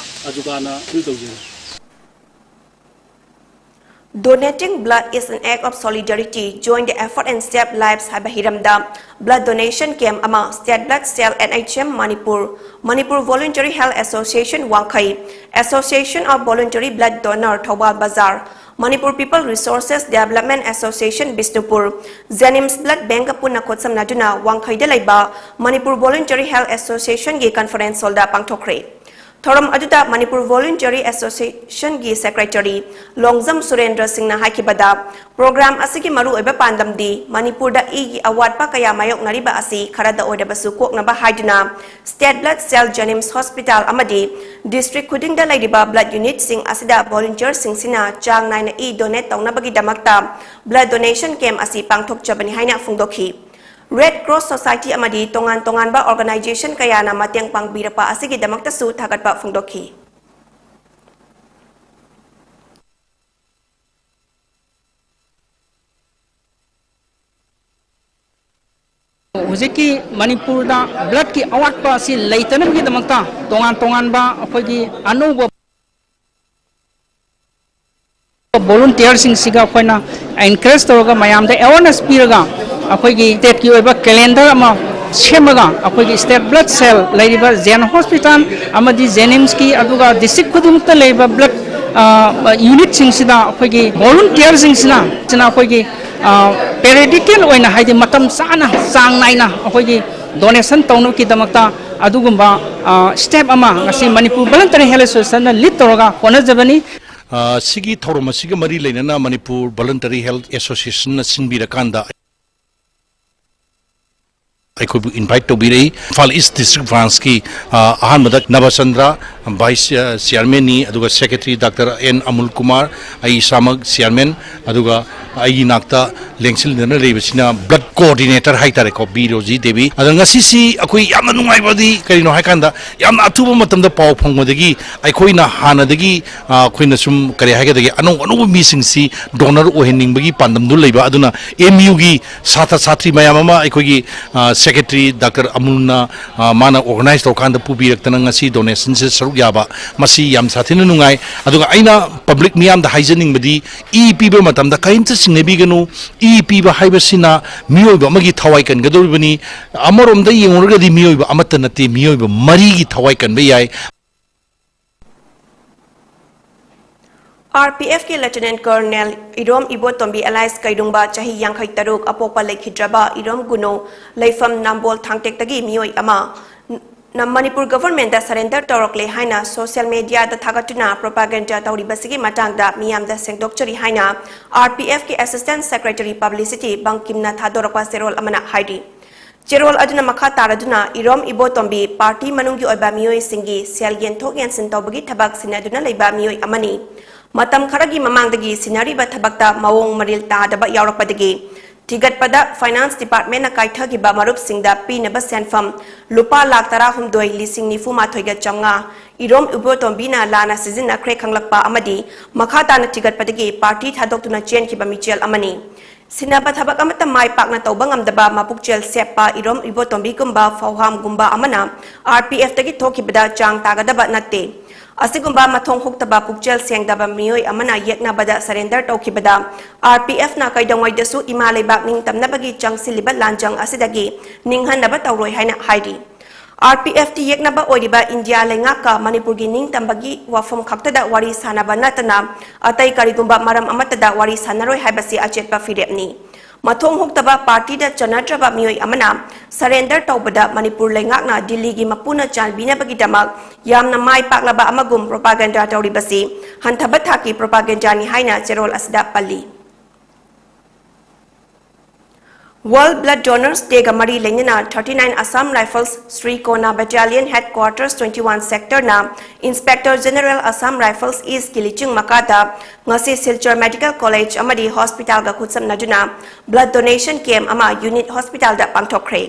ꯑꯖꯨꯀꯥꯅ appeal ꯇꯧꯖꯔꯤ꯫ Donating blood is an act of solidarity. Join the effort and save lives ꯍꯥꯏꯕ ꯍꯤꯔꯝꯗ blood donation camp ꯑꯃ State Blood Cell, N H M Manipur, Manipur Voluntary Health Association ꯋꯥꯡꯈꯩ, Association of Voluntary Blood Donor Thoubal ꯕꯖꯥꯔ, Manipur People Resources Development Association Bishnupur, JNIMS Blood Bankꯀ ꯄꯨꯟꯅ ꯈꯨꯠꯁꯝꯅꯗꯨꯅ ꯋꯥꯡꯈꯩꯗ ꯂꯩꯕ Manipur Voluntary Health Associationꯒꯤ conference hallꯗ ꯄꯥꯡꯊꯣꯛꯈ꯭ꯔꯦ꯫ ꯊꯧꯔꯝ ꯑꯗꯨꯗ Manipur Voluntary Associationꯒꯤ secretary Longjam ꯁꯨꯔꯦꯟꯗ꯭ꯔ ꯁꯤꯡꯅ ꯍꯥꯏꯈꯤꯕꯗ, program ꯑꯁꯤꯒꯤ ꯃꯔꯨꯑꯣꯏꯕ ꯄꯥꯟꯗꯝꯗꯤ ꯃꯅꯤꯄꯨꯔꯗ ꯏꯒꯤ ꯑꯋꯥꯠꯄ ꯀꯌꯥ ꯃꯥꯌꯣꯛꯅꯔꯤꯕ ꯑꯁꯤ ꯈꯔꯗ ꯑꯣꯏꯔꯕꯁꯨ ꯀꯣꯛꯅꯕ ꯍꯥꯏꯗꯨꯅ State Blood Cell, JNIMS Hospital ꯑꯃꯗꯤ district ꯈꯨꯗꯤꯡꯗ ꯂꯩꯔꯤꯕ blood unitꯁꯤꯡ ꯑꯁꯤꯗ volunteerꯁꯤꯡꯁꯤꯅ ꯆꯥꯡ ꯅꯥꯏꯅ ꯏ donate ꯇꯧꯅꯕꯒꯤꯗꯃꯛꯇ blood donation camp ꯑꯁꯤ ꯄꯥꯡꯊꯣꯛꯆꯕꯅꯤ ꯍꯥꯏꯅ ꯐꯣꯡꯗꯣꯛꯈꯤ꯫ Red Cross Society ꯑꯃꯗꯤ ꯇꯣꯉꯥꯟ ꯇꯣꯉꯥꯟꯕ organization ꯀꯌꯥꯅ ꯃꯇꯦꯡ ꯄꯥꯡꯕꯤꯔꯛꯄ ꯑꯁꯤꯒꯤꯗꯃꯛꯇꯁꯨ ꯊꯥꯒꯠꯄ ꯐꯣꯡꯗꯣꯛꯈꯤ꯫ ꯍꯧꯖꯤꯛꯀꯤ ꯃꯅꯤꯄꯨꯔꯗ bloodꯀꯤ ꯑꯋꯥꯠꯄ ꯑꯁꯤ ꯂꯩꯇꯅꯕꯒꯤꯗꯃꯛꯇ ꯇꯣꯉꯥꯟ ꯇꯣꯉꯥꯟꯕ ꯑꯩꯈꯣꯏꯒꯤ ꯑꯅꯧꯕ ꯚꯣꯂꯨꯟꯇꯤꯌꯔꯁꯤꯡꯁꯤꯒ ꯑꯩꯈꯣꯏꯅ ꯑꯦꯟꯀꯔꯦꯖ ꯇꯧꯔꯒ, ꯃꯌꯥꯝꯗ ꯑꯦꯋꯥꯔꯅꯦꯁ ꯄꯤꯔꯒ, ꯑꯩꯈꯣꯏꯒꯤ ꯁ꯭ꯇꯦꯠꯀꯤ ꯑꯣꯏꯕ ꯀꯦꯂꯦꯟꯗꯔ ꯑꯃ ꯁꯦꯝꯃꯒ, ꯑꯩꯈꯣꯏꯒꯤ ꯁ꯭ꯇꯦꯠ ꯕ꯭ꯂꯗ ꯁꯦꯜ ꯂꯩꯔꯤꯕ ꯖꯦꯟ ꯍꯣꯁꯄꯤꯇꯥꯜ ꯑꯃꯗꯤ ꯖꯦꯅꯤꯝꯁꯀꯤ, ꯑꯗꯨꯒ ꯗꯤꯁꯇ꯭ꯔꯤꯛ ꯈꯨꯗꯤꯡꯃꯛꯇ ꯂꯩꯕ ꯕ꯭ꯂꯗ ꯌꯨꯅꯤꯠꯁꯤꯡꯁꯤꯗ ꯑꯩꯈꯣꯏꯒꯤ ꯚꯣꯂꯨꯟꯇꯤꯌꯔꯁꯤꯡꯁꯤꯅ, ꯁꯤꯅ ꯑꯩꯈꯣꯏꯒꯤ ꯄꯦꯔꯤꯌꯣꯗꯤꯀꯦꯜ ꯑꯣꯏꯅ, ꯍꯥꯏꯗꯤ ꯃꯇꯝ ꯆꯥꯅ, ꯆꯥꯡ ꯅꯥꯏꯅ ꯑꯩꯈꯣꯏꯒꯤ ꯗꯣꯅꯦꯁꯟ ꯇꯧꯅꯕꯒꯤꯗꯃꯛꯇ ꯑꯗꯨꯒꯨꯝꯕ ꯁ꯭ꯇꯦꯞ ꯑꯃ ꯉꯁꯤ ꯃꯅꯤꯄꯨꯔ ꯚꯣꯂꯨꯟꯇꯔꯤ ꯍꯦꯜꯊ ꯑꯦꯁꯣꯁꯤꯌꯦꯁꯟꯅ ꯂꯤꯗ ꯇꯧꯔꯒ ꯍꯣꯠꯅꯖꯕꯅꯤ꯫ ꯑ, ꯁꯤꯒꯤ ꯊꯧꯔꯝ ꯑꯁꯤꯒ ꯃꯔꯤ ꯂꯩꯅꯅ ꯃꯅꯤꯄꯨꯔ ꯚꯣꯂꯨꯟꯇꯔꯤ ꯍꯦꯜꯊ ꯑꯦꯁꯣꯁꯤꯌꯦꯁꯟꯅ ꯁꯤꯟꯕꯤꯔꯀꯥꯟꯗ ꯑꯩꯈꯣꯏꯕꯨ ꯏꯟꯚꯥꯏꯠ ꯇꯧꯕꯤꯔꯛꯏ꯫ ꯏꯝꯐꯥꯜ ꯏꯁ ꯗꯤꯁꯇ꯭ꯔꯤꯛ ꯕ꯭ꯔꯥꯟꯁꯀꯤ, ꯑ, ꯑꯍꯥꯟꯕꯗ ꯅꯕꯆꯟꯗ꯭ꯔ ꯚꯥꯏꯁ, ꯑ, ꯆꯤꯌꯥꯔꯃꯦꯟꯅꯤ, ꯑꯗꯨꯒ ꯁꯦꯀ꯭ꯔꯦꯇꯔꯤ ꯗꯥꯛꯇꯔ ꯑꯦꯟ ꯑꯃꯨꯜ ꯀꯨꯃꯥꯔ, ꯑꯩ ꯏꯁꯥꯃꯛ ꯆꯤꯌꯥꯔꯃꯦꯟ, ꯑꯗꯨꯒ ꯑꯩꯒꯤ ꯅꯥꯛꯇ ꯂꯦꯡꯁꯤꯟꯗꯨꯅ ꯂꯩꯕꯁꯤꯅ ꯕ꯭ꯂꯗ ꯀꯣꯑꯣꯔꯗꯤꯅꯦꯇꯔ ꯍꯥꯏꯇꯥꯔꯦꯀꯣ, ꯕꯤ ꯔꯣꯖꯤ ꯗꯦꯕꯤ꯫ ꯑꯗꯣ ꯉꯁꯤꯁꯤ ꯑꯩꯈꯣꯏ ꯌꯥꯝꯅ ꯅꯨꯡꯉꯥꯏꯕꯗꯤ ꯀꯔꯤꯅꯣ ꯍꯥꯏꯀꯥꯟꯗ, ꯌꯥꯝꯅ ꯑꯊꯨꯕ ꯃꯇꯝꯗ ꯄꯥꯎ ꯐꯪꯕꯗꯒꯤ ꯑꯩꯈꯣꯏꯅ ꯍꯥꯟꯅꯗꯒꯤ, ꯑ, ꯑꯩꯈꯣꯏꯅ ꯁꯨꯝ ꯀꯔꯤ ꯍꯥꯏꯒꯗꯒꯦ, ꯑꯅꯧ ꯑꯅꯧꯕ ꯃꯤꯁꯤꯡꯁꯤ ꯗꯣꯅꯔ ꯑꯣꯏꯍꯟꯅꯤꯡꯕꯒꯤ ꯄꯥꯟꯗꯝꯗꯨ ꯂꯩꯕ꯫ ꯑꯗꯨꯅ ꯑꯦꯝ ꯌꯨꯒꯤ ꯁꯥꯇ꯭ꯔ ꯁꯥꯇ꯭ꯔꯤ ꯃꯌꯥꯝ ꯑꯃ ꯑꯩꯈꯣꯏꯒꯤ, ꯑ, ꯁꯦꯀ꯭ꯔꯦꯇꯔꯤ ꯗꯥꯛꯇꯔ ꯑꯃꯨꯜꯅ, ꯑ, ꯃꯥꯅ ꯑꯣꯔꯒꯅꯥꯏꯖ ꯇꯧꯔꯀꯥꯟꯗ ꯄꯨꯕꯤꯔꯛꯇꯅ ꯉꯁꯤ ꯗꯣꯅꯦꯁꯟꯁꯦ ꯁꯔꯨꯛ ꯌꯥꯕ, ꯃꯁꯤ ꯌꯥꯝ ꯁꯥꯊꯤꯅ ꯅꯨꯡꯉꯥꯏ꯫ ꯑꯗꯨꯒ ꯑꯩꯅ ꯄꯕ꯭ꯂꯤꯛ ꯃꯤꯌꯥꯝꯗ ꯍꯥꯏꯖꯅꯤꯡꯕꯗꯤ, ꯏ ꯄꯤꯕ ꯃꯇꯝꯗ ꯀꯔꯤꯝꯇ ꯆꯤꯡꯅꯕꯤꯒꯅꯨ꯫ ꯏ ꯄꯤꯕ ꯍꯥꯏꯕꯁꯤꯅ ꯃꯤꯑꯣꯏꯕ ꯑꯃꯒꯤ ꯊꯋꯥꯏ ꯀꯟꯒꯗꯧꯔꯤꯕꯅꯤ꯫ ꯑꯃꯔꯣꯝꯗ ꯌꯦꯡꯉꯨꯔꯒꯗꯤ ꯃꯤꯑꯣꯏꯕ ꯑꯃꯠꯇ ꯅꯠꯇꯦ, ꯃꯤꯑꯣꯏꯕ ꯃꯔꯤꯒꯤ ꯊꯋꯥꯏ ꯀꯟꯕ ꯌꯥꯏ꯫ ꯑꯥꯔꯄꯤꯑꯦꯐꯀꯤ ꯂꯦꯐꯇꯤꯅꯦꯟꯠ ꯀꯔꯅꯦꯜ ꯏꯔꯣꯝ ꯏꯕꯣꯇꯣꯝꯕꯤ ꯑꯦꯂꯥꯏꯁ ꯀꯩꯔꯨꯡꯕ, ꯆꯍꯤ ꯌꯥꯡꯈꯩ ꯇꯔꯨꯛ, ꯑꯄꯣꯛꯄ ꯂꯩꯈꯤꯗ꯭ꯔꯕ ꯏꯔꯣꯝ ꯒꯨꯅꯣ, ꯂꯩꯐꯝ ꯅꯝꯕꯣꯜ ꯊꯥꯡꯇꯦꯛꯇꯒꯤ ꯃꯤꯑꯣꯏ ꯑꯃ, ꯅ-, ꯃꯅꯤꯄꯨꯔ ꯒꯚꯔꯟꯃꯦꯟꯠꯇ ꯁꯔꯦꯟꯗꯔ ꯇꯧꯔꯛꯂꯦ ꯍꯥꯏꯅ ꯁꯣꯁꯤꯌꯦꯜ ꯃꯤꯗꯤꯌꯥꯗ ꯊꯥꯒꯠꯇꯨꯅ ꯄ꯭ꯔꯣꯄꯥꯒꯦꯟꯗꯥ ꯇꯧꯔꯤꯕꯁꯤꯒꯤ ꯃꯇꯥꯡꯗ ꯃꯤꯌꯥꯝꯗ ꯁꯦꯡꯗꯣꯛꯆꯔꯤ ꯍꯥꯏꯅ ꯑꯥꯔꯄꯤꯑꯦꯐꯀꯤ ꯑꯦꯁꯤꯁ꯭ꯇꯦꯟꯠ ꯁꯦꯀ꯭ꯔꯦꯇꯔꯤ ꯄꯕ꯭ꯂꯤꯁꯤꯇꯤ ꯕꯪꯀꯤꯝꯅ ꯊꯥꯗꯣꯔꯛꯄ ꯆꯦꯔꯣꯜ ꯑꯃꯅ ꯍꯥꯏꯔꯤ꯫ ꯆꯦꯔꯣꯜ ꯑꯗꯨꯅ ꯃꯈꯥ ꯇꯥꯔꯗꯨꯅ, ꯏꯔꯣꯝ ꯏꯕꯣꯇꯣꯝꯕꯤ ꯄꯥꯔꯇꯤ ꯃꯅꯨꯡꯒꯤ ꯑꯣꯏꯕ ꯃꯤꯑꯣꯏꯁꯤꯡꯒꯤ ꯁꯦꯜ ꯌꯦꯟꯊꯣꯛ ꯌꯦꯟꯁꯤꯟ ꯇꯧꯕꯒꯤ ꯊꯕꯛ ꯁꯤꯟꯅꯗꯨꯅ ꯂꯩꯕ ꯃꯤꯑꯣꯏ ꯑꯃꯅꯤ꯫ ꯃꯇꯝ ꯈꯔꯒꯤ ꯃꯃꯥꯡꯗꯒꯤ ꯁꯤꯟꯅꯔꯤꯕ ꯊꯕꯛꯇ ꯃꯑꯣꯡ ꯃꯔꯤꯜ ꯇꯥꯗꯕ ꯌꯥꯎꯔꯛꯄꯗꯒꯤ ꯊꯤꯒꯠꯄꯗ ꯐꯥꯏꯅꯥꯟꯁ ꯗꯤꯄꯥꯔꯠꯃꯦꯟꯠꯅ ꯀꯥꯏꯊꯈꯤꯕ ꯃꯔꯨꯞꯁꯤꯡꯗ ꯄꯤꯅꯕ ꯁꯦꯟꯐꯝ ꯂꯨꯄꯥ ꯂꯥꯈ ꯇꯔꯥꯍꯨꯝꯗꯣꯏ ꯂꯤꯁꯤꯡ ꯅꯤꯐꯨ ꯃꯥꯊꯣꯏꯒ ꯆꯥꯝꯃꯉꯥ ꯏꯔꯣꯝ ꯏꯕꯣꯇꯣꯝꯕꯤꯅ ꯂꯥꯟꯅ ꯁꯤꯖꯤꯟꯅꯈ꯭ꯔꯦ ꯈꯪꯂꯛꯄ ꯑꯃꯗꯤ ꯃꯈꯥ ꯇꯥꯅ ꯊꯤꯒꯠꯄꯗꯒꯤ ꯄꯥꯔꯇꯤ ꯊꯥꯗꯣꯛꯇꯨꯅ ꯆꯦꯟꯈꯤꯕ ꯃꯤꯆꯦꯜ ꯑꯃꯅꯤ꯫ ꯁꯤꯟꯅꯕ ꯊꯕꯛ ꯑꯃꯠꯇ ꯃꯥꯏ ꯄꯥꯛꯅ ꯇꯧꯕ ꯉꯝꯗꯕ ꯃꯄꯨꯛꯆꯦꯜ ꯁꯦꯞꯄ ꯏꯔꯣꯝ ꯏꯕꯣꯇꯣꯝꯕꯤꯒꯨꯝꯕ ꯐꯧꯍꯥꯝꯒꯨꯝꯕ ꯑꯃꯅ ꯑꯥꯔꯄꯤꯑꯦꯐꯇꯒꯤ ꯊꯣꯛꯈꯤꯕꯗ ꯆꯥꯡ ꯇꯥꯒꯗꯕ ꯅꯠꯇꯦ꯫ ꯑꯁꯤꯒꯨꯝꯕ ꯃꯊꯣꯡ ꯍꯨꯛꯇꯕ ꯄꯨꯛꯆꯦꯜ ꯁꯦꯡꯗꯕ ꯃꯤꯑꯣꯏ ꯑꯃꯅ ꯌꯦꯛꯅꯕꯗ surrender ꯇꯧꯈꯤꯕꯗ RPFꯅ ꯀꯩꯗꯧꯉꯩꯗꯁꯨ ꯏꯃꯥ ꯂꯩꯕꯥꯛ ꯅꯤꯡꯇꯝꯅꯕꯒꯤ ꯆꯪꯁꯤꯜꯂꯤꯕ ꯂꯥꯟꯖꯪ ꯑꯁꯤꯗꯒꯤ ꯅꯤꯡꯍꯟꯅꯕ ꯇꯧꯔꯣꯏ ꯍꯥꯏꯅ ꯍꯥꯏꯔꯤ꯫ RPFꯇꯤ ꯌꯦꯛꯅꯕ ꯑꯣꯏꯔꯤꯕ ꯏꯟꯗꯤꯌꯥ ꯂꯩꯉꯥꯛꯀ ꯃꯅꯤꯄꯨꯔꯒꯤ ꯅꯤꯡꯇꯝꯕꯒꯤ ꯋꯥꯐꯝ ꯈꯛꯇꯗ ꯋꯥꯔꯤ ꯁꯥꯅꯕ ꯅꯠꯇꯅ ꯑꯇꯩ ꯀꯔꯤꯒꯨꯝꯕ ꯃꯔꯝ ꯑꯃꯠꯇꯗ ꯋꯥꯔꯤ ꯁꯥꯅꯔꯣꯏ ꯍꯥꯏꯕꯁꯤ ꯑꯆꯦꯠꯄ ꯐꯤꯔꯦꯞꯅꯤ꯫ ꯃꯊꯣꯡ ꯍꯨꯛꯇꯕ partyꯗ ꯆꯟꯅꯗ꯭ꯔꯕ ꯃꯤꯑꯣꯏ ꯑꯃꯅ surrender ꯇꯧꯕꯗ ꯃꯅꯤꯄꯨꯔ ꯂꯩꯉꯥꯛꯅ ꯗꯤꯜꯂꯤꯒꯤ ꯃꯄꯨꯅ ꯆꯥꯟꯕꯤꯅꯕꯒꯤꯗꯃꯛ ꯌꯥꯝꯅ ꯃꯥꯏ ꯄꯥꯛꯂꯕ ꯑꯃꯒꯨꯝ propaganda ꯇꯧꯔꯤꯕꯁꯤ ꯍꯟꯊꯕ ꯊꯥꯛꯀꯤ propagandaꯅꯤ ꯍꯥꯏꯅ ꯆꯦꯔꯣꯜ ꯑꯁꯤꯗ ꯄꯜꯂꯤ꯫ World Blood Donors Dayꯒ ꯃꯔꯤ ꯂꯩꯅꯅ thirty nine Assam Rifles Sri Kona Battalion Headquarters twenty one Sectorꯅ Inspector General Assam Rifles Eastꯀꯤ ꯂꯤꯆꯤꯡ ꯃꯈꯥꯗ ꯉꯁꯤ ꯁꯤꯜꯆꯔ Medical College ꯑꯃꯗꯤ hospitalꯒ ꯈꯨꯠꯁꯝꯅꯗꯨꯅ blood donation camp ꯑꯃ unit hospitalꯗ ꯄꯥꯡꯊꯣꯛꯈ꯭ꯔꯦ꯫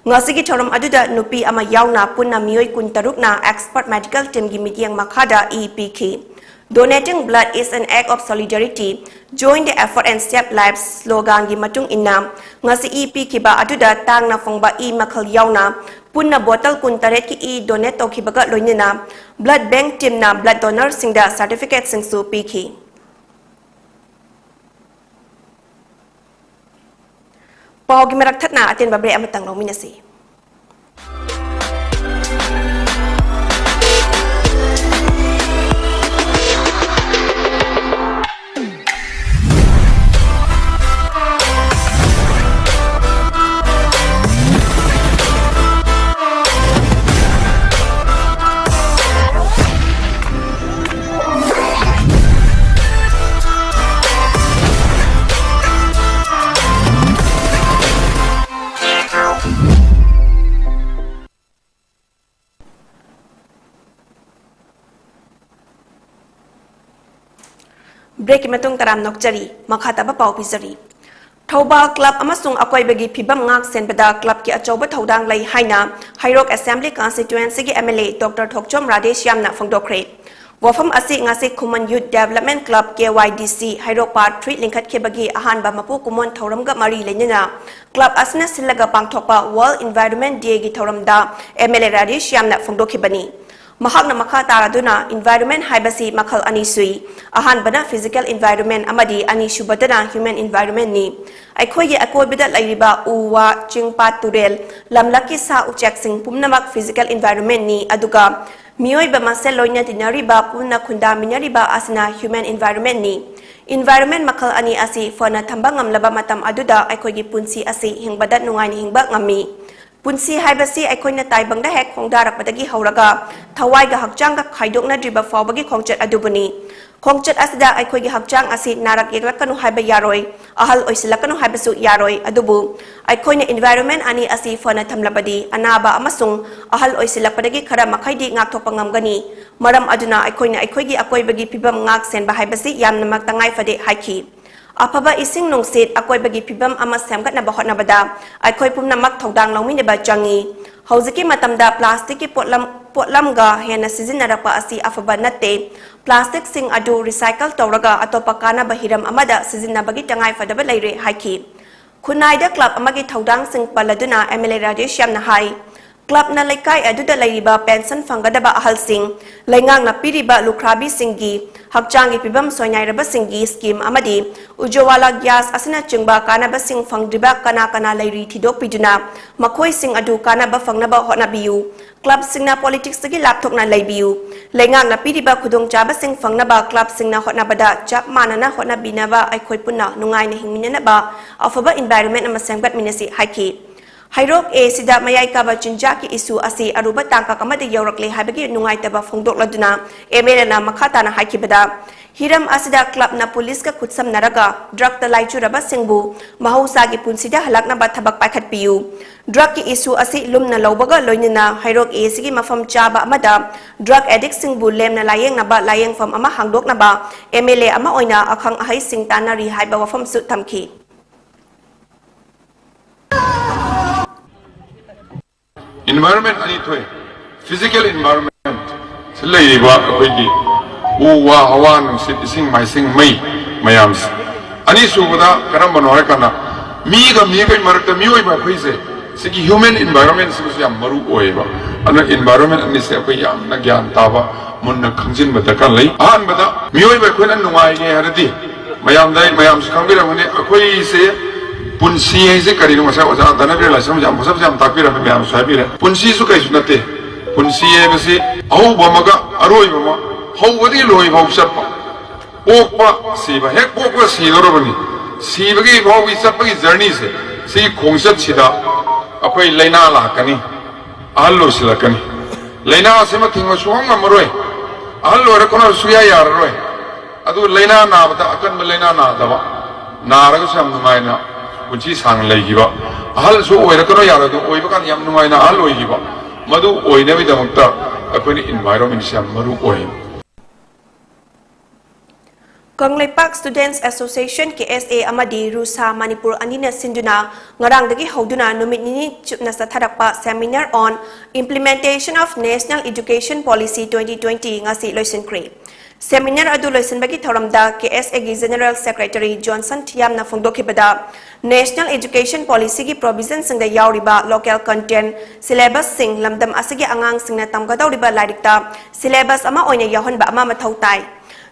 ꯉꯁꯤꯒꯤ ꯊꯧꯔꯝ ꯑꯗꯨꯗ ꯅꯨꯄꯤ ꯑꯃ ꯌꯥꯎꯅ ꯄꯨꯟꯅ ꯃꯤꯑꯣꯏ ꯀꯨꯟꯇꯔꯨꯛꯅ expert medical teamꯒꯤ ꯃꯤꯠꯌꯦꯡ ꯃꯈꯥꯗ ꯏ ꯄꯤꯈꯤ꯫ Donating blood is an act of solidarity, join the effort and save lives sloganꯒꯤ ꯃꯇꯨꯡ ꯏꯟꯅ ꯉꯁꯤ ꯏ ꯄꯤꯈꯤꯕ ꯑꯗꯨꯗ ꯇꯥꯡꯅ ꯐꯪꯕ ꯏ ꯃꯈꯜ ꯌꯥꯎꯅ ꯄꯨꯟꯅ bottle ꯀꯨꯟꯇꯔꯦꯠꯀꯤ ꯏ donate ꯇꯧꯈꯤꯕꯒ ꯂꯣꯏꯅꯅ blood bank teamꯅ blood donorꯁꯤꯡꯗ certificateꯁꯤꯡꯁꯨ ꯄꯤꯈꯤ꯫ ꯄꯥꯎꯒꯤ ꯃꯔꯛ ꯊꯠꯅ ꯑꯇꯦꯟꯕ break ꯑꯃꯇꯪ ꯂꯧꯃꯤꯟꯅꯁꯤ꯫ Breakꯀꯤ ꯃꯇꯨꯡ ꯇꯔꯥꯝ ꯅꯣꯛꯆꯔꯤ꯫ ꯃꯈꯥ ꯇꯥꯕ ꯄꯥꯎ ꯄꯤꯖꯔꯤ꯫ ꯊꯧꯕꯥꯜ club ꯑꯃꯁꯨꯡ ꯑꯀꯣꯏꯕꯒꯤ ꯐꯤꯕꯝ ꯉꯥꯛ ꯁꯦꯟꯕꯗ clubꯀꯤ ꯑꯆꯧꯕ ꯊꯧꯗꯥꯡ ꯂꯩ ꯍꯥꯏꯅ ꯍꯩꯔꯣꯛ Assembly Constituencyꯒꯤ MLA Doctor ꯊꯣꯛꯆꯣꯝ ꯔꯥꯙꯦꯁ꯭ꯌꯥꯝꯅ ꯐꯣꯡꯗꯣꯛꯈ꯭ꯔꯦ꯫ ꯋꯥꯐꯝ ꯑꯁꯤ ꯉꯁꯤ ꯈꯨꯃꯟ Youth Development Club, KYDC, ꯍꯩꯔꯣꯛ Part three ꯂꯤꯡꯈꯠꯈꯤꯕꯒꯤ ꯑꯍꯥꯟꯕ ꯃꯄꯨ ꯀꯨꯝꯑꯣꯟ ꯊꯧꯔꯝꯒ ꯃꯔꯤ ꯂꯩꯅꯅ club ꯑꯁꯤꯅ ꯁꯤꯜꯂꯒ ꯄꯥꯡꯊꯣꯛꯄ World Environment Dayꯒꯤ ꯊꯧꯔꯝꯗ MLA ꯔꯥꯙꯦꯁ꯭ꯌꯥꯝꯅ ꯐꯣꯡꯗꯣꯛꯈꯤꯕꯅꯤ꯫ ꯃꯍꯥꯛꯅ ꯃꯈꯥ ꯇꯥꯔꯗꯨꯅ environment ꯍꯥꯏꯕꯁꯤ ꯃꯈꯜ ꯑꯅꯤ ꯁꯨꯏ꯫ ꯑꯍꯥꯟꯕꯅ physical environment ꯑꯃꯗꯤ ꯑꯅꯤꯁꯨꯕꯗꯅ human environment ꯅꯤ꯫ ꯑꯩꯈꯣꯏꯒꯤ ꯑꯀꯣꯏꯕꯗ ꯂꯩꯔꯤꯕ ꯎ ꯋꯥ, ꯆꯤꯡ ꯄꯥꯠ ꯇꯨꯔꯦꯜ, ꯂꯝꯂꯛꯀꯤ ꯁꯥ ꯎꯆꯦꯛꯁꯤꯡ ꯄꯨꯝꯅꯃꯛ physical environment ꯅꯤ, ꯑꯗꯨꯒ ꯃꯤꯑꯣꯏꯕ ꯃꯁꯦꯜ ꯂꯣꯏꯅ ꯇꯤꯟꯅꯔꯤꯕ, ꯄꯨꯟꯅ ꯈꯨꯟꯗꯥꯃꯤꯟꯅꯔꯤꯕ ꯑꯁꯤꯅ human environment ꯅꯤ꯫ Environment ꯃꯈꯜ ꯑꯅꯤ ꯑꯁꯤ ꯐꯅ ꯊꯝꯕ ꯉꯝꯂꯕ ꯃꯇꯝ ꯑꯗꯨꯗ ꯑꯩꯈꯣꯏꯒꯤ ꯄꯨꯟꯁꯤ ꯑꯁꯤ ꯍꯤꯡꯕꯗ ꯅꯨꯡꯉꯥꯏꯅ ꯍꯤꯡꯕ ꯉꯝꯃꯤ꯫ ꯄꯨꯟꯁꯤ ꯍꯥꯏꯕꯁꯤ ꯑꯩꯈꯣꯏꯅ ꯇꯥꯏꯕꯪꯗ ꯍꯦꯛ ꯈꯣꯡꯗꯥꯔꯛꯄꯗꯒꯤ ꯍꯧꯔꯒ ꯊꯋꯥꯏꯒ ꯍꯛꯆꯥꯡꯒ ꯈꯥꯏꯗꯣꯛꯅꯗ꯭ꯔꯤꯕ ꯐꯥꯎꯕꯒꯤ ꯈꯣꯡꯆꯠ ꯑꯗꯨꯕꯨꯅꯤ꯫ ꯈꯣꯡꯆꯠ ꯑꯁꯤꯗ ꯑꯩꯈꯣꯏꯒꯤ ꯍꯛꯆꯥꯡ ꯑꯁꯤ ꯅꯥꯔꯛ ꯌꯦꯛꯂꯛꯀꯅꯨ ꯍꯥꯏꯕ ꯌꯥꯔꯣꯏ, ꯑꯍꯜ ꯑꯣꯏꯁꯤꯜꯂꯛꯀꯅꯨ ꯍꯥꯏꯕꯁꯨ ꯌꯥꯔꯣꯏ꯫ ꯑꯗꯨꯕꯨ ꯑꯩꯈꯣꯏꯅ environment ꯑꯅꯤ ꯑꯁꯤ ꯐꯅ ꯊꯝꯂꯕꯗꯤ ꯑꯅꯥꯕ ꯑꯃꯁꯨꯡ ꯑꯍꯜ ꯑꯣꯏꯁꯤꯜꯂꯛꯄꯗꯒꯤ ꯈꯔ ꯃꯈꯩꯗꯤ ꯉꯥꯛꯊꯣꯛꯄ ꯉꯝꯒꯅꯤ꯫ ꯃꯔꯝ ꯑꯗꯨꯅ ꯑꯩꯈꯣꯏꯅ ꯑꯩꯈꯣꯏꯒꯤ ꯑꯀꯣꯏꯕꯒꯤ ꯐꯤꯕꯝ ꯉꯥꯛ ꯁꯦꯟꯕ ꯍꯥꯏꯕꯁꯤ ꯌꯥꯝꯅꯃꯛ ꯇꯉꯥꯏ ꯐꯗꯦ ꯍꯥꯏꯈꯤ꯫ ꯑꯐꯕ ꯏꯁꯤꯡ ꯅꯨꯡꯁꯤꯠ, ꯑꯀꯣꯏꯕꯒꯤ ꯐꯤꯕꯝ ꯑꯃ ꯁꯦꯝꯒꯠꯅꯕ ꯍꯣꯠꯅꯕꯗ ꯑꯩꯈꯣꯏ ꯄꯨꯝꯅꯃꯛ ꯊꯧꯗꯥꯡ ꯂꯧꯃꯤꯟꯅꯕ ꯆꯪꯏ꯫ ꯍꯧꯖꯤꯛꯀꯤ ꯃꯇꯝꯗ plastic ꯀꯤ ꯄꯣꯠꯂꯝ, ꯄꯣꯠꯂꯝꯒ ꯍꯦꯟꯅ ꯁꯤꯖꯤꯟꯅꯔꯛꯄ ꯑꯁꯤ ꯑꯐꯕ ꯅꯠꯇꯦ꯫ Plastic ꯁꯤꯡ ꯑꯗꯨ recycle ꯇꯧꯔꯒ ꯑꯇꯣꯞꯄ ꯀꯥꯟꯅꯕ ꯍꯤꯔꯝ ꯑꯃꯗ ꯁꯤꯖꯤꯟꯅꯕꯒꯤ ꯇꯉꯥꯏ ꯐꯗꯕ ꯂꯩꯔꯦ ꯍꯥꯏꯈꯤ꯫ ꯈꯨꯟꯅꯥꯏꯗ club ꯑꯃꯒꯤ ꯊꯧꯗꯥꯡꯁꯤꯡ ꯄꯜꯂꯗꯨꯅ M L A Rajesh ꯁ꯭ꯌꯥꯝꯅ high, club ꯅ ꯂꯩꯀꯥꯏ ꯑꯗꯨꯗ ꯂꯩꯔꯤꯕ pension ꯐꯪꯒꯗꯕ ꯑꯍꯜꯁꯤꯡ, ꯂꯩꯉꯥꯛꯅ ꯄꯤꯔꯤꯕ ꯂꯨꯈ꯭ꯔꯥꯕꯤꯁꯤꯡꯒꯤ, ꯍꯛꯆꯥꯡꯒꯤ ꯐꯤꯕꯝ ꯁꯣꯏꯅꯥꯏꯔꯕꯁꯤꯡꯒꯤ scheme ꯑꯃꯗꯤ Ujjwala gas ꯑꯁꯤꯅꯆꯤꯡꯕ ꯀꯥꯟꯅꯕꯁꯤꯡ ꯐꯪꯗ꯭ꯔꯤꯕ ꯀꯅꯥ ꯀꯅꯥ ꯂꯩꯔꯤ ꯊꯤꯗꯣꯛꯄꯤꯗꯨꯅ ꯃꯈꯣꯏꯁꯤꯡ ꯑꯗꯨ ꯀꯥꯟꯅꯕ ꯐꯪꯅꯕ ꯍꯣꯠꯅꯕꯤꯌꯨ꯫ Club ꯁꯤꯡꯅ politics ꯇꯒꯤ ꯂꯥꯞꯊꯣꯛꯅ ꯂꯩꯕꯤꯌꯨ꯫ ꯂꯩꯉꯥꯛꯅ ꯄꯤꯔꯤꯕ ꯈꯨꯗꯣꯡꯆꯥꯕꯁꯤꯡ ꯐꯪꯅꯕ club ꯁꯤꯡꯅ ꯍꯣꯠꯅꯕꯗ ꯆꯞ ꯃꯥꯟꯅꯅ ꯍꯣꯠꯅꯕꯤꯅꯕ ꯑꯩꯈꯣꯏ ꯄꯨꯟꯅ ꯅꯨꯡꯉꯥꯏꯅ ꯍꯤꯡꯃꯤꯟꯅꯅꯕ ꯑꯐꯕ environment ꯑꯃ ꯁꯦꯝꯒꯠꯃꯤꯟꯅꯁꯤ ꯍꯥꯏꯈꯤ꯫ ꯍꯩꯔꯣꯛ A ꯁꯤꯗ ꯃꯌꯥꯏ ꯀꯥꯕ ꯆꯤꯟꯖꯥꯛꯀꯤ issue ꯑꯁꯤ ꯑꯔꯨꯕ ꯇꯥꯡꯀꯛ ꯑꯃꯗ ꯌꯧꯔꯛꯂꯦ ꯍꯥꯏꯕꯒꯤ ꯅꯨꯡꯉꯥꯏꯇꯕ ꯐꯣꯡꯗꯣꯛꯂꯗꯨꯅ M L A ꯅ ꯃꯈꯥ ꯇꯥꯅ ꯍꯥꯏꯈꯤꯕꯗ, ꯍꯤꯔꯝ ꯑꯁꯤꯗ club ꯅ police ꯀ ꯈꯨꯠꯁꯝꯅꯔꯒ drug ꯇ ꯂꯥꯏꯆꯨꯔꯕꯁꯤꯡꯕꯨ ꯃꯍꯧꯁꯥꯒꯤ ꯄꯨꯟꯁꯤꯗ ꯍꯜꯂꯛꯅꯕ ꯊꯕꯛ ꯄꯥꯏꯈꯠꯄꯤꯌꯨ꯫ Drug ꯀꯤ issue ꯑꯁꯤ ꯂꯨꯝꯅ ꯂꯧꯕꯒ ꯂꯣꯏꯅꯅ ꯍꯩꯔꯣꯛ A ꯁꯤꯒꯤ ꯃꯐꯝ ꯆꯥꯕ ꯑꯃꯗ drug addict ꯁꯤꯡꯕꯨ ꯂꯦꯝꯅ ꯂꯥꯌꯦꯡꯅꯕ ꯂꯥꯌꯦꯡꯐꯝ ꯑꯃ ꯍꯥꯡꯗꯣꯛꯅꯕ M L A ꯑꯃ ꯑꯣꯏꯅ ꯑꯈꯪ ꯑꯍꯩꯁꯤꯡ ꯇꯥꯟꯅꯔꯤ ꯍꯥꯏꯕ ꯋꯥꯐꯝꯁꯨ ꯊꯝꯈꯤ꯫ Environment ꯑꯅꯤ ꯊꯣꯛꯑꯦ꯫ Physical environment ꯁꯤ ꯂꯩꯔꯤꯕ ꯑꯩꯈꯣꯏꯒꯤ ꯎ ꯋꯥ, ꯍꯋꯥ ꯅꯨꯡꯁꯤꯠ, ꯏꯁꯤꯡ ꯃꯥꯏꯁꯤꯡ, ꯃꯩ ꯃꯌꯥꯝꯁꯦ꯫ ꯑꯅꯤꯁꯨꯕꯗ ꯀꯔꯝꯕꯅꯣ ꯍꯥꯏꯔꯀꯥꯟꯗ ꯃꯤꯒ ꯃꯤꯒ ꯃꯔꯛꯇ ꯃꯤꯑꯣꯏꯕ ꯑꯩꯈꯣꯏꯁꯦ ꯁꯤꯒꯤ human environment ꯁꯤꯒꯤꯁꯨ ꯌꯥꯝ ꯃꯔꯨ ꯑꯣꯏꯌꯦꯕ꯫ ꯑꯗꯨꯅ environment ꯑꯅꯤꯁꯦ ꯑꯩꯈꯣꯏ ꯌꯥꯝꯅ ꯒ꯭ꯌꯥꯟ ꯇꯥꯕ, ꯃꯨꯟꯅ ꯈꯪꯖꯤꯟꯕ ꯗꯔꯀꯥꯔ ꯂꯩ꯫ ꯑꯍꯥꯟꯕꯗ ꯃꯤꯑꯣꯏꯕ ꯑꯩꯈꯣꯏꯅ ꯅꯨꯡꯉꯥꯏꯒꯦ ꯍꯥꯏꯔꯗꯤ ꯃꯌꯥꯝꯗ ꯑꯩ, ꯃꯌꯥꯝꯁꯨ ꯈꯪꯕꯤꯔꯝꯒꯅꯤ, ꯑꯩꯈꯣꯏꯁꯦ ꯄꯨꯟꯁꯤ ꯍꯥꯏꯁꯦ ꯀꯔꯤꯅꯣ? ꯉꯁꯥꯏ ꯑꯣꯖꯥ ꯙꯅꯕꯤꯔ ꯂꯥꯏꯁ꯭ꯔꯝ ꯌꯥꯝ ꯐꯖ ꯐꯖ ꯌꯥꯝ ꯇꯥꯛꯄꯤꯔꯝꯃꯦ, ꯃꯌꯥꯝꯁꯨ ꯍꯥꯏꯕꯤꯔꯦ꯫ ꯄꯨꯟꯁꯤꯁꯨ ꯀꯩꯁꯨ ꯅꯠꯇꯦ꯫ ꯄꯨꯟꯁꯤ ꯍꯥꯏꯕꯁꯤ ꯑꯍꯧꯕ ꯑꯃꯒ ꯑꯔꯣꯏꯕ ꯑꯃ, ꯍꯧꯕꯗꯒꯤ ꯂꯣꯏꯕ ꯐꯥꯎ ꯆꯠꯄ꯫ ꯄꯣꯛꯄ, ꯁꯤꯕ, ꯍꯦꯛ ꯄꯣꯛꯄ ꯁꯤꯗꯧꯔꯕꯅꯤ꯫ ꯁꯤꯕꯒꯤ ꯐꯥꯎꯒꯤ ꯆꯠꯄꯒꯤ journey ꯁꯦ, ꯁꯤꯒꯤ ꯈꯣꯡꯆꯠꯁꯤꯗ ꯑꯩꯈꯣꯏ ꯂꯥꯏꯅꯥ ꯂꯥꯛꯀꯅꯤ, ꯑꯍꯜ ꯑꯣꯏꯁꯤꯜꯂꯛꯀꯅꯤ꯫ ꯂꯥꯏꯅꯥ ꯑꯁꯤꯃ ꯊꯤꯡꯕ ꯁꯨꯡꯉꯝ ꯉꯝꯃꯔꯣꯏ꯫ ꯑꯍꯜ ꯑꯣꯏꯔꯛꯄꯅ ꯁꯨꯡꯌꯥ ꯌꯥꯔꯔꯣꯏ꯫ ꯑꯗꯨ ꯂꯥꯏꯅꯥ ꯅꯥꯕꯗ ꯑꯀꯟꯕ ꯂꯥꯏꯅꯥ ꯅꯥꯗꯕ, ꯅꯥꯔꯒꯁꯨ ꯌꯥꯝ ꯅꯨꯡꯉꯥꯏꯅ ꯄꯨꯟꯁꯤ ꯁꯥꯡꯅ ꯂꯩꯈꯤꯕ, ꯑꯍꯜꯁꯨ ꯑꯣꯏꯔꯛꯀꯅꯣ ꯌꯥꯔꯣꯏ, ꯑꯗꯨ ꯑꯣꯏꯕ ꯀꯥꯟꯗ ꯌꯥꯝ ꯅꯨꯡꯉꯥꯏꯅ ꯑꯍꯜ ꯑꯣꯏꯈꯤꯕ, ꯃꯗꯨ ꯑꯣꯏꯅꯕꯒꯤꯗꯃꯛꯇ ꯑꯩꯈꯣꯏꯅ environment ꯁꯤ ꯌꯥꯝ ꯃꯔꯨ ꯑꯣꯏ꯫ Kangleipak Students Association, K S A, ꯑꯃꯗꯤ ꯔꯨꯁꯥ ꯃꯅꯤꯄꯨꯔ ꯑꯅꯤꯅ ꯁꯤꯟꯗꯨꯅ ꯉꯔꯥꯡꯗꯒꯤ ꯍꯧꯗꯨꯅ ꯅꯨꯃꯤꯠ ꯅꯤꯅꯤ ꯆꯨꯞꯅ ꯆꯠꯊꯔꯛꯄ Seminar on Implementation of National Education Policy twenty twenty ꯉꯁꯤ ꯂꯣꯏꯁꯤꯟꯈ꯭ꯔꯦ꯫ Seminar ꯑꯗꯨ ꯂꯣꯏꯁꯤꯟꯕꯒꯤ ꯊꯧꯔꯝꯗ K S A ꯒꯤ General Secretary Johnson ꯊꯤꯌꯥꯝꯅ ꯐꯣꯡꯗꯣꯛꯈꯤꯕꯗ, National Education Policy ꯒꯤ provision ꯁꯤꯡꯗ ꯌꯥꯎꯔꯤꯕ local content, syllabus ꯁꯤꯡ, ꯂꯝꯗꯝ ꯑꯁꯤꯒꯤ ꯑꯉꯥꯡꯁꯤꯡꯅ ꯇꯝꯒꯗꯧꯔꯤꯕ ꯂꯥꯏꯔꯤꯛꯇ syllabus ꯑꯃ ꯑꯣꯏꯅ ꯌꯥꯎꯍꯟꯕ ꯑꯃ ꯃꯊꯧ ꯇꯥꯏ꯫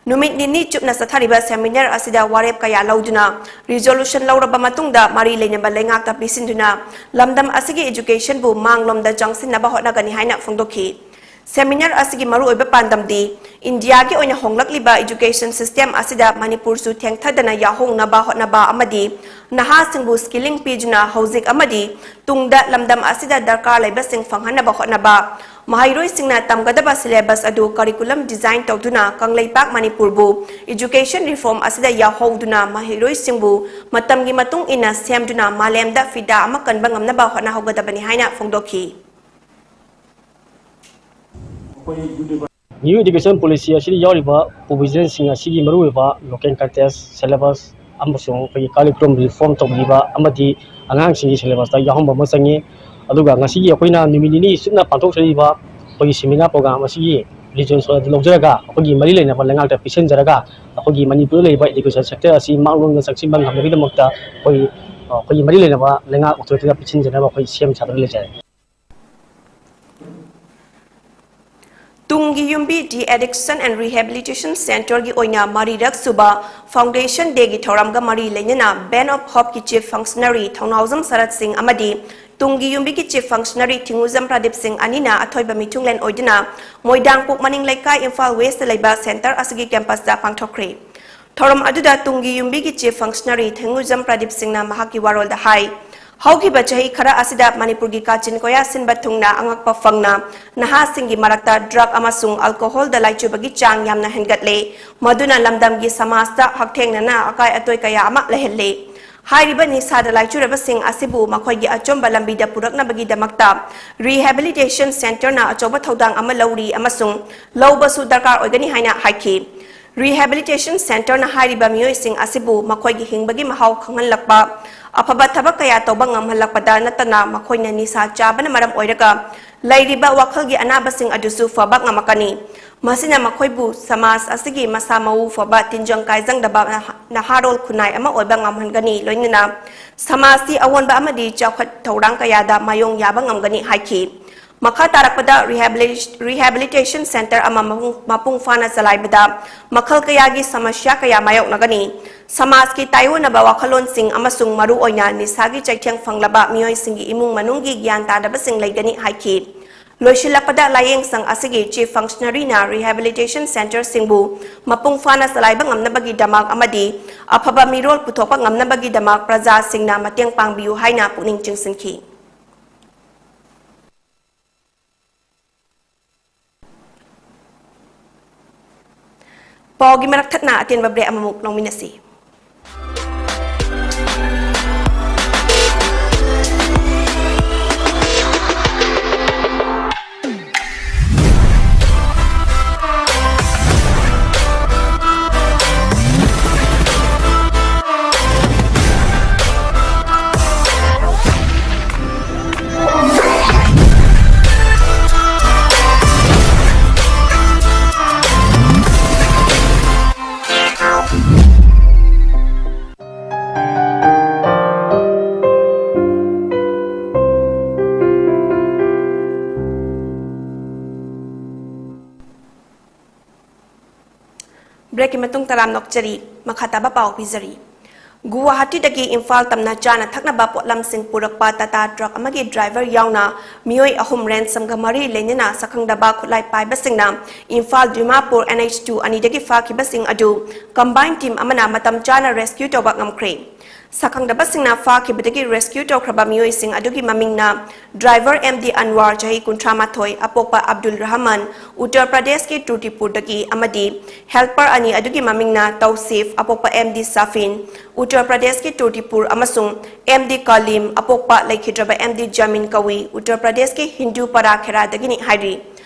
ꯅꯨꯃꯤꯠ ꯅꯤꯅꯤ ꯆꯨꯞꯅ ꯆꯠꯊꯔꯤꯕ seminar ꯑꯁꯤꯗ ꯋꯥꯔꯦꯞ ꯀꯌꯥ ꯂꯧꯗꯨꯅ resolution ꯂꯧꯔꯕ ꯃꯇꯨꯡꯗ ꯃꯔꯤ ꯂꯩꯅꯕ ꯂꯩꯉꯥꯛꯇ ꯄꯤꯁꯤꯟꯗꯨꯅ ꯂꯝꯗꯝ ꯑꯁꯤꯒꯤ education ꯕꯨ ꯃꯥꯡꯂꯣꯝꯗ ꯆꯪꯁꯤꯟꯅꯕ ꯍꯣꯠꯅꯒꯅꯤ ꯍꯥꯏꯅ ꯐꯣꯡꯗꯣꯛꯈꯤ꯫ Seminar ꯑꯁꯤꯒꯤ ꯃꯔꯨꯑꯣꯏꯕ ꯄꯥꯟꯗꯝꯗꯤ India ꯒꯤ ꯑꯣꯏꯅ ꯍꯣꯡꯂꯛꯂꯤꯕ education system ꯑꯁꯤꯗ ꯃꯅꯤꯄꯨꯔꯁꯨ ꯊꯦꯡꯊꯗꯅ ꯌꯥꯎꯍꯧꯅꯕ ꯍꯣꯠꯅꯕ ꯑꯃꯗꯤ ꯅꯍꯥꯁꯤꯡꯕꯨ skilling ꯄꯤꯗꯨꯅ ꯍꯧꯖꯤꯛ ꯑꯃꯗꯤ ꯇꯨꯡꯗ ꯂꯝꯗꯝ ꯑꯁꯤꯗ ꯗꯔꯀꯥꯔ ꯂꯩꯕꯁꯤꯡ ꯐꯪꯍꯟꯅꯕ ꯍꯣꯠꯅꯕ, ꯃꯍꯩꯔꯣꯏꯁꯤꯡꯅ ꯇꯝꯒꯗꯕ syllabus ꯑꯗꯨ curriculum design ꯇꯧꯗꯨꯅ ꯀꯪꯂꯩꯄꯥꯛ ꯃꯅꯤꯄꯨꯔꯕꯨ education reform ꯑꯁꯤꯗ ꯌꯥꯎꯍꯧꯗꯨꯅ ꯃꯍꯩꯔꯣꯏꯁꯤꯡꯕꯨ ꯃꯇꯝꯒꯤ ꯃꯇꯨꯡ ꯏꯟꯅ ꯁꯦꯝꯗꯨꯅ ꯃꯥꯂꯦꯝꯗ ꯐꯤꯗꯥ ꯑꯃ ꯀꯟꯕ ꯉꯝꯅꯕ ꯍꯣꯠꯅꯍꯧꯒꯗꯕꯅꯤ ꯍꯥꯏꯅ ꯐꯣꯡꯗꯣꯛꯈꯤ꯫ New Education Policy ꯑꯁꯤꯗ ꯌꯥꯎꯔꯤꯕ provision ꯁꯤꯡ ꯑꯁꯤꯒꯤ ꯃꯔꯨꯑꯣꯏꯕ local content, syllabus ꯑꯃꯁꯨꯡ ꯑꯩꯈꯣꯏꯒꯤ curriculum reform ꯇꯧꯕꯤꯕ ꯑꯃꯗꯤ ꯑꯉꯥꯡꯁꯤꯡꯒꯤ syllabus ꯇ ꯌꯥꯎꯍꯟꯕ ꯑꯃ ꯆꯪꯉꯤ꯫ ꯑꯗꯨꯒ ꯉꯁꯤꯒꯤ ꯑꯩꯈꯣꯏꯅ ꯅꯨꯃꯤꯠ ꯅꯤꯅꯤ ꯆꯨꯞꯅ ꯄꯥꯡꯊꯣꯛꯆꯔꯤꯕ ꯑꯩꯈꯣꯏꯒꯤ seminar program ꯑꯁꯤꯒꯤ resolution ꯑꯗꯨ ꯂꯧꯖꯔꯒ ꯑꯩꯈꯣꯏꯒꯤ ꯃꯔꯤ ꯂꯩꯅꯕ ꯂꯩꯉꯥꯛꯇ ꯄꯤꯁꯤꯟꯖꯔꯒ ꯑꯩꯈꯣꯏꯒꯤ ꯃꯅꯤꯄꯨꯔꯗ ꯂꯩꯔꯤꯕ education sector ꯑꯁꯤ ꯃꯥꯡꯂꯣꯝꯗ ꯆꯪꯁꯤꯟꯕ ꯉꯝꯅꯕꯒꯤꯗꯃꯛꯇ ꯑꯩꯈꯣꯏ ꯑꯩꯈꯣꯏꯒꯤ ꯃꯔꯤ ꯂꯩꯅꯕ ꯂꯩꯉꯥꯛ ꯑꯣꯊꯣꯔꯤꯇꯤꯗ ꯄꯤꯁꯤꯟꯖꯅꯕ ꯑꯩꯈꯣꯏ ꯁꯦꯝ ꯁꯥꯗꯨꯅ ꯂꯩꯖꯔꯦ꯫ ꯇꯨꯡꯒꯤ ꯌꯨꯝꯕꯤ De-Addiction and Rehabilitation Centreꯒꯤ ꯑꯣꯏꯅ ꯃꯔꯤꯔꯛ ꯁꯨꯕ Foundation Dayꯒꯤ ꯊꯧꯔꯝꯒ ꯃꯔꯤ ꯂꯩꯅꯅ Band of Hopeꯀꯤ Chief Functionary ꯊꯧꯅꯥꯎꯖꯝ ꯁꯔꯠ ꯁꯤꯡ ꯑꯃꯗꯤ ꯇꯨꯡꯒꯤ ꯌꯨꯝꯕꯤꯒꯤ Chief Functionary ꯊꯤꯡꯉꯨꯖꯝ ꯄ꯭ꯔꯗꯤꯞ ꯁꯤꯡ ꯑꯅꯤꯅ ꯑꯊꯣꯏꯕ ꯃꯤꯊꯨꯡꯂꯦꯟ ꯑꯣꯏꯗꯨꯅ ꯃꯣꯏꯗꯥꯡꯄꯣꯛ ꯃꯅꯤꯡ ꯂꯩꯀꯥꯏ, ꯏꯝꯐꯥꯜ Westꯇ ꯂꯩꯕ centre ꯑꯁꯤꯒꯤ campusꯇ ꯄꯥꯡꯊꯣꯛꯈ꯭ꯔꯦ꯫ ꯊꯧꯔꯝ ꯑꯗꯨꯗ ꯇꯨꯡꯒꯤ ꯌꯨꯝꯕꯤꯒꯤ Chief Functionary ꯊꯤꯡꯉꯨꯖꯝ ꯄ꯭ꯔꯗꯤꯞ ꯁꯤꯡꯅ ꯃꯍꯥꯛꯀꯤ ꯋꯥꯔꯣꯜꯗ ꯍꯥꯏ, ꯍꯧꯈꯤꯕ ꯆꯍꯤ ꯈꯔ ꯑꯁꯤꯗ ꯃꯅꯤꯄꯨꯔꯒꯤ ꯀꯥꯆꯤꯟ ꯀꯣꯌꯥ ꯁꯤꯟꯕ ꯊꯨꯡꯅ ꯑꯉꯛꯄ ꯐꯪꯅ ꯅꯍꯥꯁꯤꯡꯒꯤ ꯃꯔꯛꯇ drug ꯑꯃꯁꯨꯡ alcoholꯗ ꯂꯥꯏꯆꯨꯕꯒꯤ ꯆꯥꯡ ꯌꯥꯝꯅ ꯍꯦꯟꯒꯠꯂꯦ, ꯃꯗꯨꯅ ꯂꯝꯗꯝꯒꯤ ꯁꯃꯥꯖꯇ ꯍꯛꯊꯦꯡꯅꯅ ꯑꯀꯥꯏ ꯑꯇꯣꯏ ꯀꯌꯥ ꯑꯃ ꯂꯩꯍꯜꯂꯦ꯫ ꯍꯥꯏꯔꯤꯕ ꯅꯤꯁꯥꯗ ꯂꯥꯏꯆꯨꯔꯕꯁꯤꯡ ꯑꯁꯤꯕꯨ ꯃꯈꯣꯏꯒꯤ ꯑꯆꯨꯝꯕ ꯂꯝꯕꯤꯗ ꯄꯨꯔꯛꯅꯕꯒꯤꯗꯃꯛꯇ Rehabilitation Centreꯅ ꯑꯆꯧꯕ ꯊꯧꯗꯥꯡ ꯑꯃ ꯂꯧꯔꯤ ꯑꯃꯁꯨꯡ ꯂꯧꯕꯁꯨ ꯗꯔꯀꯥꯔ ꯑꯣꯏꯒꯅꯤ ꯍꯥꯏꯅ ꯍꯥꯏꯈꯤ꯫ Rehabilitation Centreꯅ ꯍꯥꯏꯔꯤꯕ ꯃꯤꯑꯣꯏꯁꯤꯡ ꯑꯁꯤꯕꯨ ꯃꯈꯣꯏꯒꯤ ꯍꯤꯡꯕꯒꯤ ꯃꯍꯥꯎ ꯈꯪꯍꯜꯂꯛꯄ, ꯑꯐꯕ ꯊꯕꯛ ꯀꯌꯥ ꯇꯧꯕ ꯉꯝꯍꯜꯂꯛꯄꯗ ꯅꯠꯇꯅ ꯃꯈꯣꯏꯅ ꯅꯤꯁꯥ ꯆꯥꯕꯅ ꯃꯔꯝ ꯑꯣꯏꯔꯒ ꯂꯩꯔꯤꯕ ꯋꯥꯈꯜꯒꯤ ꯑꯅꯥꯕꯁꯤꯡ ꯑꯗꯨꯁꯨ ꯐꯕ ꯉꯝꯃꯛꯀꯅꯤ꯫ ꯃꯁꯤꯅ ꯃꯈꯣꯏꯕꯨ ꯁꯃꯥꯖ ꯑꯁꯤꯒꯤ ꯃꯁꯥ ꯃꯎ ꯐꯕ, ꯇꯤꯟꯖꯪ ꯀꯥꯏꯖꯪꯗꯕ ꯅꯍꯥ-, ꯅꯍꯥꯔꯣꯜ ꯈꯨꯟꯅꯥꯏ ꯑꯃ ꯑꯣꯏꯕ ꯉꯝꯍꯟꯒꯅꯤ, ꯂꯣꯏꯅꯅ ꯁꯃꯥꯖꯒꯤ ꯑꯑꯣꯟꯕ ꯑꯃꯗꯤ ꯆꯥꯎꯈꯠ ꯊꯧꯔꯥꯡ ꯀꯌꯥꯗ ꯃꯥꯌꯣꯡ ꯌꯥꯕ ꯉꯝꯒꯅꯤ ꯍꯥꯏꯈꯤ꯫ ꯃꯈꯥ ꯇꯥꯔꯛꯄꯗ Rehabilit-, Rehabilitation Centre ꯑꯃ ꯃꯄꯨꯡ, ꯃꯄꯨꯡ ꯐꯥꯅ ꯆꯂꯥꯏꯕꯗ ꯃꯈꯜ ꯀꯌꯥꯒꯤ ꯁꯃꯁ꯭ꯌꯥ ꯀꯌꯥ ꯃꯥꯌꯣꯛꯅꯒꯅꯤ꯫ ꯁꯃꯥꯖꯀꯤ ꯇꯥꯏꯑꯣꯟꯅꯕ ꯋꯥꯈꯜꯂꯣꯟꯁꯤꯡ ꯑꯃꯁꯨꯡ ꯃꯔꯨꯑꯣꯏꯅ ꯅꯤꯁꯥꯒꯤ ꯆꯩꯊꯦꯡ ꯐꯪꯂꯕ ꯃꯤꯑꯣꯏꯁꯤꯡꯒꯤ ꯏꯃꯨꯡ ꯃꯅꯨꯡꯒꯤ ꯒ꯭ꯌꯥꯟ ꯇꯥꯗꯕꯁꯤꯡ ꯂꯩꯒꯅꯤ ꯍꯥꯏꯈꯤ꯫ ꯂꯣꯏꯁꯤꯜꯂꯛꯄꯗ ꯂꯥꯌꯦꯡꯁꯪ ꯑꯁꯤꯒꯤ Chief Functionaryꯅ Rehabilitation Centreꯁꯤꯡꯕꯨ ꯃꯄꯨꯡ ꯐꯥꯅ ꯆꯂꯥꯏꯕ ꯉꯝꯅꯕꯒꯤꯗꯃꯛ ꯑꯃꯗꯤ ꯑꯐꯕ ꯃꯤꯔꯣꯜ ꯄꯨꯊꯣꯛꯄ ꯉꯝꯅꯕꯒꯤꯗꯃꯛ ꯄ꯭ꯔꯖꯥꯁꯤꯡꯅ ꯃꯇꯦꯡ ꯄꯥꯡꯕꯤꯌꯨ ꯍꯥꯏꯅ ꯄꯨꯛꯅꯤꯡ ꯆꯤꯡꯁꯤꯟꯈꯤ꯫ ꯄꯥꯎꯒꯤ ꯃꯔꯛ ꯊꯠꯅ ꯑꯇꯦꯟꯕ break ꯑꯃꯃꯨꯛ ꯂꯧꯃꯤꯟꯅꯁꯤ꯫ Break ꯀꯤ ꯃꯇꯨꯡ ꯇꯔꯥꯝꯅ ꯑꯣꯛꯆꯔꯤ꯫ ꯃꯈꯥ ꯇꯥꯕ ꯄꯥꯎ ꯄꯤꯖꯔꯤ꯫ ꯒꯨꯋꯥꯍꯥꯇꯤꯗꯒꯤ ꯏꯝꯐꯥꯜ ꯇꯝꯅ ꯆꯥꯅ ꯊꯛꯅꯕ ꯄꯣꯠꯂꯝꯁꯤꯡ ꯄꯨꯔꯛꯄ ꯇꯥꯇꯥ ꯇ꯭ꯔꯛ ꯑꯃꯒꯤ ꯗ꯭ꯔꯥꯏꯚꯔ ꯌꯥꯎꯅ ꯃꯤꯑꯣꯏ ꯑꯍꯨꯝ ꯔꯦꯟꯁꯝꯒ ꯃꯔꯤ ꯂꯩꯅꯅ ꯁꯛꯈꯪꯗꯕ ꯈꯨꯠꯂꯥꯏ ꯄꯥꯏꯕꯁꯤꯡꯅ Imphal Dimapur N H two ꯑꯅꯤꯗꯒꯤ ꯐꯥꯈꯤꯕꯁꯤꯡ ꯑꯗꯨ combined team ꯑꯃꯅ ꯃꯇꯝ ꯆꯥꯅ rescue ꯇꯧꯕ ꯉꯝꯈ꯭ꯔꯦ꯫ ꯁꯛꯈꯪꯗꯕꯁꯤꯡꯅ ꯐꯥꯈꯤꯕꯗꯒꯤ rescue ꯇꯧꯈ꯭ꯔꯕ ꯃꯤꯑꯣꯏꯁꯤꯡ ꯑꯗꯨꯒꯤ ꯃꯃꯤꯡꯅ driver M D ꯑꯟꯋꯥꯔ, ꯆꯍꯤ ꯀꯨꯟꯊ꯭ꯔꯥ ꯃꯥꯊꯣꯏ, ꯑꯄꯣꯛꯄ ꯑꯕꯗꯨꯜ ꯔꯍꯃꯟ, ꯎꯠꯇꯔ ꯄ꯭ꯔꯗꯦꯁꯀꯤ ꯇꯨꯔꯇꯤꯄꯨꯔꯗꯒꯤ, ꯑꯃꯗꯤ helper ꯑꯅꯤ ꯑꯗꯨꯒꯤ ꯃꯃꯤꯡꯅ ꯇꯧꯁꯤꯐ, ꯑꯄꯣꯛꯄ M D ꯁꯥꯐꯤꯟ, ꯎꯠꯇꯔ ꯄ꯭ꯔꯗꯦꯁꯀꯤ ꯇꯨꯔꯇꯤꯄꯨꯔ, ꯑꯃꯁꯨꯡ M D ꯀꯂꯤꯝ, ꯑꯄꯣꯛꯄ ꯂꯩꯈꯤꯗ꯭ꯔꯕ M D ꯖꯃꯤꯟ ꯀꯧꯏ, ꯎꯠꯇꯔ ꯄ꯭ꯔꯗꯦꯁꯀꯤ ꯍꯤꯟꯗꯨ ꯄꯔꯥ ꯈꯦꯔꯥꯗꯒꯤꯅꯤ ꯍꯥꯏꯔꯤ꯫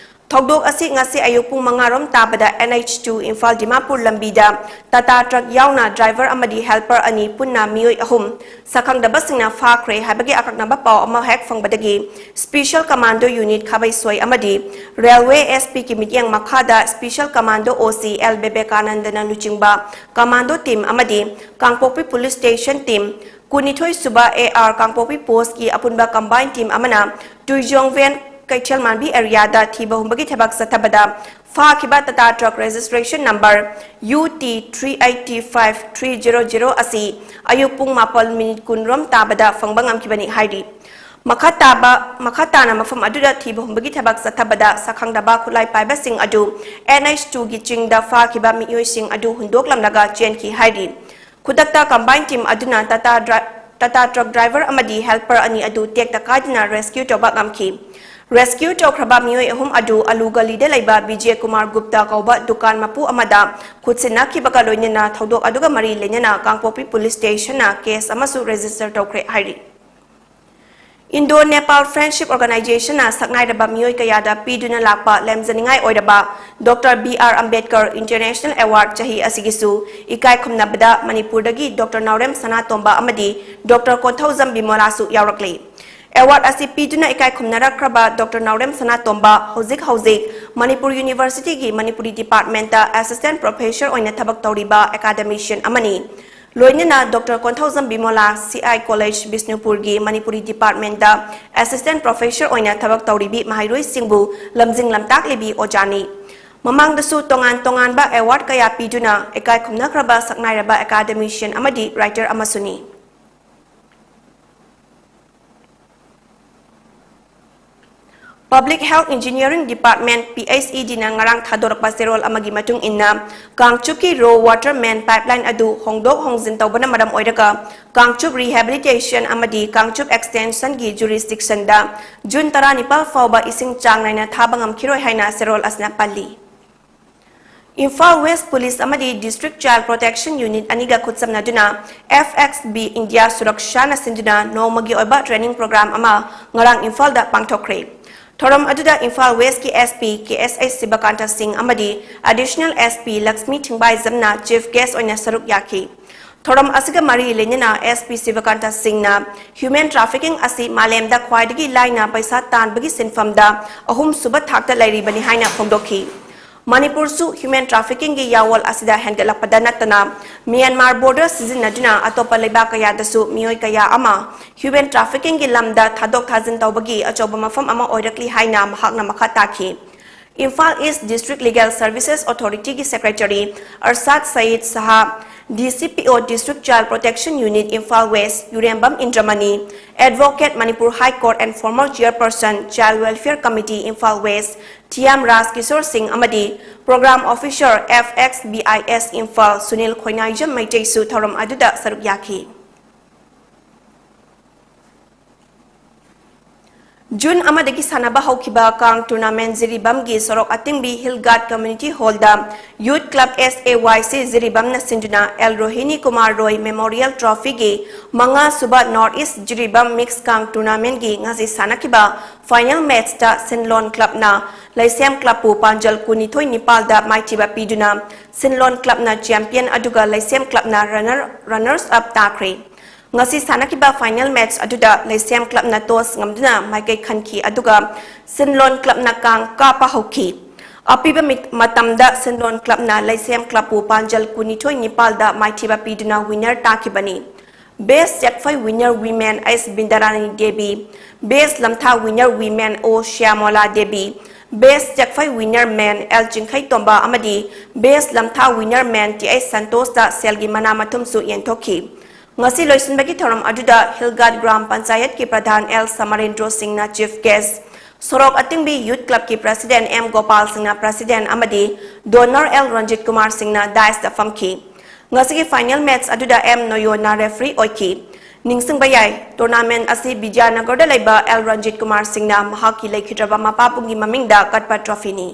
ꯊꯧꯗꯣꯛ ꯑꯁꯤ ꯉꯁꯤ ꯑꯌꯨꯛ ꯄꯨꯡ ꯃꯉꯥ ꯔꯣꯝ ꯇꯥꯕꯗ N H two Imphal Dimapur ꯂꯝꯕꯤꯗ ꯇꯥꯇꯥ ꯇ꯭ꯔꯛ ꯌꯥꯎꯅ ꯗ꯭ꯔꯥꯏꯚꯔ ꯑꯃꯗꯤ helper ꯑꯅꯤ ꯄꯨꯟꯅ ꯃꯤꯑꯣꯏ ꯑꯍꯨꯝ ꯁꯛꯈꯪꯗꯕꯁꯤꯡꯅ ꯐꯥꯈ꯭ꯔꯦ ꯍꯥꯏꯕꯒꯤ ꯑꯀꯛꯅꯕ ꯄꯥꯎ ꯑꯃ ꯍꯦꯛ ꯐꯪꯕꯗꯒꯤ special commando unit ꯈꯥꯕꯩꯁꯣꯏ ꯑꯃꯗꯤ railway S P ꯒꯤ ꯃꯤꯠꯌꯦꯡ ꯃꯈꯥꯗ special commando O C L ꯕꯤꯕꯦꯀꯥꯅꯟꯗꯅ ꯂꯨꯆꯤꯡꯕ commando team ꯑꯃꯗꯤ ꯀꯥꯡꯄꯣꯛꯄꯤ police station team ꯀꯨꯟꯅꯤꯊꯣꯏ ꯁꯨꯕ A R ꯀꯥꯡꯄꯣꯛꯄꯤ post ꯀꯤ ꯑꯄꯨꯟꯕ combined team ꯑꯃꯅ ꯇꯨꯏꯖꯣꯡ ꯚꯦꯟ ꯀꯩꯊꯦꯜ ꯃꯥꯟꯕꯤ area ꯗ ꯊꯤꯕ ꯍꯨꯝꯕꯒꯤ ꯊꯕꯛ ꯆꯠꯊꯕꯗ ꯐꯥꯈꯤꯕ Tata truck registration number U T three eight five three zero zero ꯑꯁꯤ ꯑꯌꯨꯛ ꯄꯨꯡ ꯃꯥꯄꯜ ꯃꯤꯅꯤꯠ ꯀꯨꯟ ꯔꯣꯝ ꯇꯥꯕꯗ ꯐꯪꯕ ꯉꯝꯈꯤꯕꯅꯤ ꯍꯥꯏꯔꯤ꯫ ꯃꯈꯥ ꯇꯥꯕ, ꯃꯈꯥ ꯇꯥꯅ ꯃꯐꯝ ꯑꯗꯨꯗ ꯊꯤꯕ ꯍꯨꯝꯕꯒꯤ ꯊꯕꯛ ꯆꯠꯊꯕꯗ ꯁꯛꯈꯪꯗꯕ ꯈꯨꯠꯂꯥꯏ ꯄꯥꯏꯕꯁꯤꯡ ꯑꯗꯨ N H two ꯒꯤ ꯆꯤꯡꯗ ꯐꯥꯈꯤꯕ ꯃꯤꯑꯣꯏꯁꯤꯡ ꯑꯗꯨ ꯍꯨꯟꯗꯣꯛꯂꯝꯂꯒ ꯆꯦꯟꯈꯤ ꯍꯥꯏꯔꯤ꯫ ꯈꯨꯗꯛꯇ combined team ꯑꯗꯨꯅ ꯇꯥꯇꯥ ꯗ꯭ꯔꯥ-, ꯇꯥꯇꯥ ꯇ꯭ꯔꯛ ꯗ꯭ꯔꯥꯏꯚꯔ ꯑꯃꯗꯤ helper ꯑꯅꯤ ꯑꯗꯨ ꯇꯦꯛꯇ ꯀꯥꯏꯗꯅ rescue ꯇꯧꯕ ꯉꯝꯈꯤ꯫ Rescue ꯇꯧꯈ꯭ꯔꯕ ꯃꯤꯑꯣꯏ ꯑꯍꯨꯝ ꯑꯗꯨ ꯑꯂꯨ ꯒꯂꯤꯗ ꯂꯩꯕ ꯕꯤꯖꯦ ꯀꯨꯃꯥꯔ ꯒꯨꯞꯇ ꯀꯧꯕ ꯗꯨꯀꯥꯟ ꯃꯄꯨ ꯑꯃꯗ ꯈꯨꯠꯁꯤꯟꯅꯈꯤꯕꯒ ꯂꯣꯏꯅꯅ ꯊꯧꯗꯣꯛ ꯑꯗꯨꯒ ꯃꯔꯤ ꯂꯩꯅꯅ ꯀꯥꯡꯄꯣꯛꯄꯤ police station ꯅ case ꯑꯃꯁꯨ register ꯇꯧꯈ꯭ꯔꯦ ꯍꯥꯏꯔꯤ꯫ Indo Nepal Friendship Organization ꯅ ꯁꯛꯅꯥꯏꯔꯕ ꯃꯤꯑꯣꯏ ꯀꯌꯥꯗ ꯄꯤꯗꯨꯅ ꯂꯥꯛꯄ ꯂꯦꯝꯖꯅꯤꯡꯉꯥꯏ ꯑꯣꯏꯔꯕ Doctor B R Ambedkar International Award ꯆꯍꯤ ꯑꯁꯤꯒꯤꯁꯨ ꯏꯀꯥꯏ ꯈꯨꯝꯅꯕꯗ ꯃꯅꯤꯄꯨꯔꯗꯒꯤ Doctor ꯅꯥꯎꯔꯦꯝ ꯁꯅꯥꯇꯣꯝꯕ ꯑꯃꯗꯤ Doctor ꯀꯣꯟꯊꯧꯖꯝ ꯕꯤꯃꯣꯂꯥꯁꯨ ꯌꯥꯎꯔꯛꯂꯤ꯫ Award ꯑꯁꯤ ꯄꯤꯗꯨꯅ ꯏꯀꯥꯏ ꯈꯨꯝꯅꯔꯛꯈ꯭ꯔꯕ Doctor ꯅꯥꯎꯔꯦꯝ ꯁꯅꯥꯇꯣꯝꯕ ꯍꯧꯖꯤꯛ ꯍꯧꯖꯤꯛ ꯃꯅꯤꯄꯨꯔ University ꯒꯤ ꯃꯅꯤꯄꯨꯔꯤ department ꯇ assistant professor ꯑꯣꯏꯅ ꯊꯕꯛ ꯇꯧꯔꯤꯕ academician ꯑꯃꯅꯤ꯫ ꯂꯣꯏꯅꯅ Doctor Konthoujam Bimola, C I College ꯕꯤꯁꯅꯨꯄꯨꯔꯒꯤ Manipuri department ꯇ assistant professor ꯑꯣꯏꯅ ꯊꯕꯛ ꯇꯧꯔꯤꯕꯤ ꯃꯍꯩꯔꯣꯏꯁꯤꯡꯕꯨ ꯂꯝꯖꯤꯡ ꯂꯝꯇꯥꯛꯂꯤꯕꯤ ꯑꯣꯖꯥꯅꯤ꯫ ꯃꯃꯥꯡꯗꯁꯨ ꯇꯣꯉꯥꯟ ꯇꯣꯉꯥꯟꯕ award ꯀꯌꯥ ꯄꯤꯗꯨꯅ ꯏꯀꯥꯏ ꯈꯨꯝꯅꯈ꯭ꯔꯕ ꯁꯛꯅꯥꯏꯔꯕ academician ꯑꯃꯗꯤ writer ꯑꯃꯁꯨꯅꯤ꯫ Public Health Engineering Department, P H E D ꯅ ꯉꯔꯥꯡ ꯊꯥꯗꯣꯔꯛꯄ ꯆꯦꯔꯣꯜ ꯑꯃꯒꯤ ꯃꯇꯨꯡ ꯏꯟꯅ, ꯀꯥꯡꯆꯨꯞꯀꯤ raw water main pipeline ꯑꯗꯨ ꯍꯣꯡꯗꯣꯛ ꯍꯣꯡꯖꯤꯟ ꯇꯧꯕꯅ ꯃꯔꯝ ꯑꯣꯏꯔꯒ, ꯀꯥꯡꯆꯨꯞ rehabilitation ꯑꯃꯗꯤ ꯀꯥꯡꯆꯨꯞ extension ꯒꯤ jurisdiction ꯗ June ꯇꯔꯥꯅꯤꯄꯥꯜ ꯐꯥꯎꯕ ꯏꯁꯤꯡ ꯆꯥꯡ ꯅꯥꯏꯅ ꯊꯥꯕ ꯉꯝꯈꯤꯔꯣꯏ ꯍꯥꯏꯅ ꯆꯦꯔꯣꯜ ꯑꯁꯤꯅ ꯄꯜꯂꯤ꯫ ꯏꯝꯐꯥꯜ West Police ꯑꯃꯗꯤ District Child Protection Unit ꯑꯅꯤꯒ ꯈꯨꯠꯁꯝꯅꯗꯨꯅ F X B India Suraksha ꯅ ꯁꯤꯟꯗꯨꯅ ꯅꯣꯡꯃꯒꯤ ꯑꯣꯏꯕ training program ꯑꯃ ꯉꯔꯥꯡ ꯏꯝꯐꯥꯜꯗ ꯄꯥꯡꯊꯣꯛꯈ꯭ꯔꯦ꯫ ꯊꯧꯔꯝ ꯑꯗꯨꯗ ꯏꯝꯐꯥꯜ West ꯀꯤ S P K S H Sivakanta Singh ꯑꯃꯗꯤ Additional S P Lakshmi Thingbaijam ꯅ chief guest ꯑꯣꯏꯅ ꯁꯔꯨꯛ ꯌꯥꯈꯤ꯫ ꯊꯧꯔꯝ ꯑꯁꯤꯒ ꯃꯔꯤ ꯂꯩꯅꯅ S P Sivakanta Singh ꯅ human trafficking ꯑꯁꯤ ꯃꯥꯂꯦꯝꯗ ꯈ꯭ꯋꯥꯏꯗꯒꯤ ꯂꯥꯏꯅ ꯄꯩꯁꯥ ꯇꯥꯟꯕꯒꯤ ꯁꯤꯟꯐꯝꯗ ꯑꯍꯨꯝꯁꯨꯕ ꯊꯥꯛꯇ ꯂꯩꯔꯤꯕꯅꯤ ꯍꯥꯏꯅ ꯐꯣꯡꯗꯣꯛꯈꯤ꯫ ꯃꯅꯤꯄꯨꯔꯁꯨ human trafficking ꯒꯤ ꯌꯥꯋꯣꯜ ꯑꯁꯤꯗ ꯍꯦꯟꯒꯠꯂꯛꯄꯗ ꯅꯠꯇꯅ, ꯃ꯭ꯌꯥꯟꯃꯥꯔ border ꯁꯤꯖꯤꯟꯅꯗꯨꯅ ꯑꯇꯣꯞꯄ ꯂꯩꯕꯥꯛ ꯀꯌꯥꯗꯁꯨ ꯃꯤꯑꯣꯏ ꯀꯌꯥ ꯑꯃ human trafficking ꯒꯤ ꯂꯝꯗ ꯊꯥꯗꯣꯛ ꯊꯥꯖꯤꯟ ꯇꯧꯕꯒꯤ ꯑꯆꯧꯕ ꯃꯐꯝ ꯑꯃ ꯑꯣꯏꯔꯛꯂꯤ ꯍꯥꯏꯅ ꯃꯍꯥꯛꯅ ꯃꯈꯥ ꯇꯥꯈꯤ꯫ Imphal East District Legal Services Authority ꯒꯤ Secretary Arshad Saeed Saha, D C P O District Child Protection Unit Imphal West, Yurembam Indramani, Advocate Manipur High Court and former Chairperson Child Welfare Committee Imphal West, T M Rajkishore Singh ꯑꯃꯗꯤ Program Officer F X B I S Imphal Sunil ꯈꯣꯏꯅꯥꯏꯖꯝ ꯃꯩꯇꯩꯁꯨ ꯊꯧꯔꯝ ꯑꯗꯨꯗ ꯁꯔꯨꯛ ꯌꯥꯈꯤ꯫ June ꯑꯃꯗꯒꯤ ꯁꯥꯟꯅꯕ ꯍꯧꯈꯤꯕ ꯀꯥꯡ tournament ꯖꯤꯔꯤꯕꯥꯝꯒꯤ ꯁꯣꯔꯣꯛ ꯑꯇꯤꯡꯕꯤ Hill Guard Community Hall the Youth Club S A Y C ꯖꯤꯔꯤꯕꯥꯝꯅ ꯁꯤꯟꯗꯨꯅ ꯑꯦꯜ ꯔꯣꯍꯤꯅꯤ ꯀꯨꯃꯥꯔ ꯔꯣꯏ Memorial Trophy ꯒꯤ ꯃꯉꯥ ꯁꯨꯕ North East ꯖꯤꯔꯤꯕꯥꯝ Mix ꯀꯥꯡ tournament ꯒꯤ ꯉꯁꯤ ꯁꯥꯟꯅꯈꯤꯕ final match ꯇ ꯁꯤꯟꯂꯣꯟ club ꯅ ꯂꯩꯁꯦꯝ club ꯄꯨ ꯄꯥꯟꯖꯜ ꯀꯨꯟꯅꯤꯊꯣꯏ ꯅꯤꯄꯥꯜ ꯗ ꯃꯥꯏꯊꯤꯕ ꯄꯤꯗꯨꯅ ꯁꯤꯟꯂꯣꯟ club ꯅ champion ꯑꯗꯨꯒ ꯂꯩꯁꯦꯝ club ꯅ runner, runners up ꯇꯥꯈ꯭ꯔꯦ꯫ ꯉꯁꯤ ꯁꯥꯟꯅꯈꯤꯕ final match ꯑꯗꯨꯗ ꯂꯩꯁꯦꯝ club ꯅ toss ꯉꯝꯗꯨꯅ ꯃꯥꯏꯀꯩ ꯈꯟꯈꯤ, ꯑꯗꯨꯒ ꯁꯤꯟꯂꯣꯟ club ꯅ ꯀꯥꯡ ꯀꯥꯞꯄ ꯍꯧꯈꯤ꯫ ꯑꯄꯤꯕ ꯃꯤꯠ-, ꯃꯇꯝꯗ ꯁꯤꯟꯂꯣꯟ club ꯅ ꯂꯩꯁꯦꯝ club ꯄꯨ ꯄꯥꯟꯖꯜ ꯀꯨꯟꯅꯤꯊꯣꯏ ꯅꯤꯄꯥꯜ ꯗ ꯃꯥꯏꯊꯤꯕ ꯄꯤꯗꯨꯅ winner ꯇꯥꯈꯤꯕꯅꯤ꯫ Best ꯆꯦꯛꯐꯩ winner women S Bindarani Devi, Best ꯂꯝꯊꯥ winner women O Shyamola Devi, Best ꯆꯦꯛꯐꯩ winner man ꯑꯦꯜ ꯆꯤꯡꯈꯩꯇꯣꯝꯕ ꯑꯃꯗꯤ Best ꯂꯝꯊꯥ winner man ꯇꯤ ꯑꯩꯆ ꯁꯟꯇꯣꯁꯇ ꯁꯦꯜꯒꯤ ꯃꯅꯥ ꯃꯊꯨꯝꯁꯨ ꯌꯦꯟꯊꯣꯛꯈꯤ꯫ ꯉꯁꯤ ꯂꯣꯏꯁꯤꯟꯕꯒꯤ ꯊꯧꯔꯝ ꯑꯗꯨꯗ ꯍꯤꯜꯒꯥꯠ ꯒ꯭ꯔꯥꯝ ꯄꯟꯆꯥꯌꯠꯀꯤ ꯄ꯭ꯔꯙꯥꯟ ꯑꯦꯜ ꯁꯃꯔꯦꯟꯗ꯭ꯔꯣ ꯁꯤꯡꯅ chief guest, ꯁꯣꯔꯣꯛ ꯑꯇꯤꯡꯕꯤ youth club ꯀꯤ president ꯑꯦꯝ ꯒꯣꯄꯥꯜ ꯁꯤꯡꯅ president ꯑꯃꯗꯤ donor ꯑꯦꯜ ꯔꯟꯖꯤꯠ ꯀꯨꯃꯥꯔ ꯁꯤꯡꯅ dais ꯇ ꯐꯝꯈꯤ꯫ ꯉꯁꯤꯒꯤ final match ꯑꯗꯨꯗ ꯑꯦꯝ ꯅꯣꯌꯣꯅ referee ꯑꯣꯏꯈꯤ꯫ ꯅꯤꯡꯁꯤꯡꯕ ꯌꯥꯏ, tournament ꯑꯁꯤ ꯕꯤꯖꯌꯅꯒꯔꯗ ꯂꯩꯕ ꯑꯦꯜ ꯔꯟꯖꯤꯠ ꯀꯨꯃꯥꯔ ꯁꯤꯡꯅ ꯃꯍꯥꯛꯀꯤ ꯂꯩꯈꯤꯗ꯭ꯔꯕ ꯃꯄꯥꯕꯨꯡꯒꯤ ꯃꯃꯤꯡꯗ ꯀꯠꯄ trophy ꯅꯤ꯫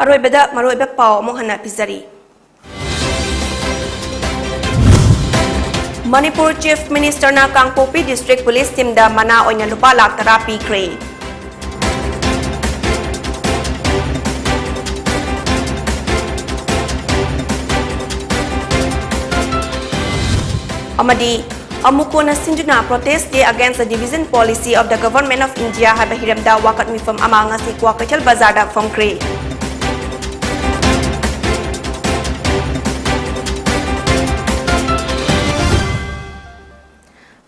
ꯑꯔꯣꯏꯕꯗ ꯃꯔꯨꯑꯣꯏꯕ ꯄꯥꯎ ꯑꯃꯨꯛ ꯍꯟꯅ ꯄꯤꯖꯔꯤ꯫ ꯃꯅꯤꯄꯨꯔ Chief Minister ꯅ ꯀꯥꯡꯄꯣꯛꯄꯤ district police team ꯗ ꯃꯅꯥ ꯑꯣꯏꯅ ꯂꯨꯄꯥ ꯂꯥꯈ ꯇꯔꯥ ꯄꯤꯈ꯭ꯔꯦ꯫ ꯑꯃꯗꯤ ꯑꯃꯨꯛ ꯀꯣꯟꯅ ꯁꯤꯟꯗꯨꯅ Protest Day Against the Division Policy of the Government of India ꯍꯥꯏꯕ ꯍꯤꯔꯝꯗ ꯋꯥꯀꯠ ꯃꯤꯐꯝ ꯑꯃ ꯉꯁꯤ ꯀ꯭ꯋꯥꯀꯩꯊꯦꯜ ꯕꯖꯥꯔꯗ ꯐꯝꯈ꯭ꯔꯦ꯫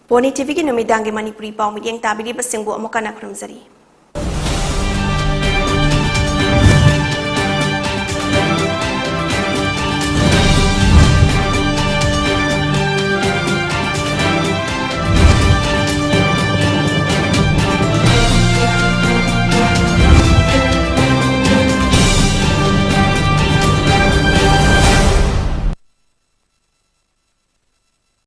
ꯄꯣꯅꯤ ꯇꯤ ꯚꯤꯒꯤ ꯅꯨꯃꯤꯗꯥꯡꯒꯤ ꯃꯅꯤꯄꯨꯔꯤ ꯄꯥꯎ ꯃꯤꯠꯌꯦꯡ ꯇꯥꯕꯤꯔꯤꯕꯁꯤꯡꯕꯨ ꯑꯃꯨꯛ ꯍꯟꯅ ꯈꯨꯔꯨꯝꯖꯔꯤ꯫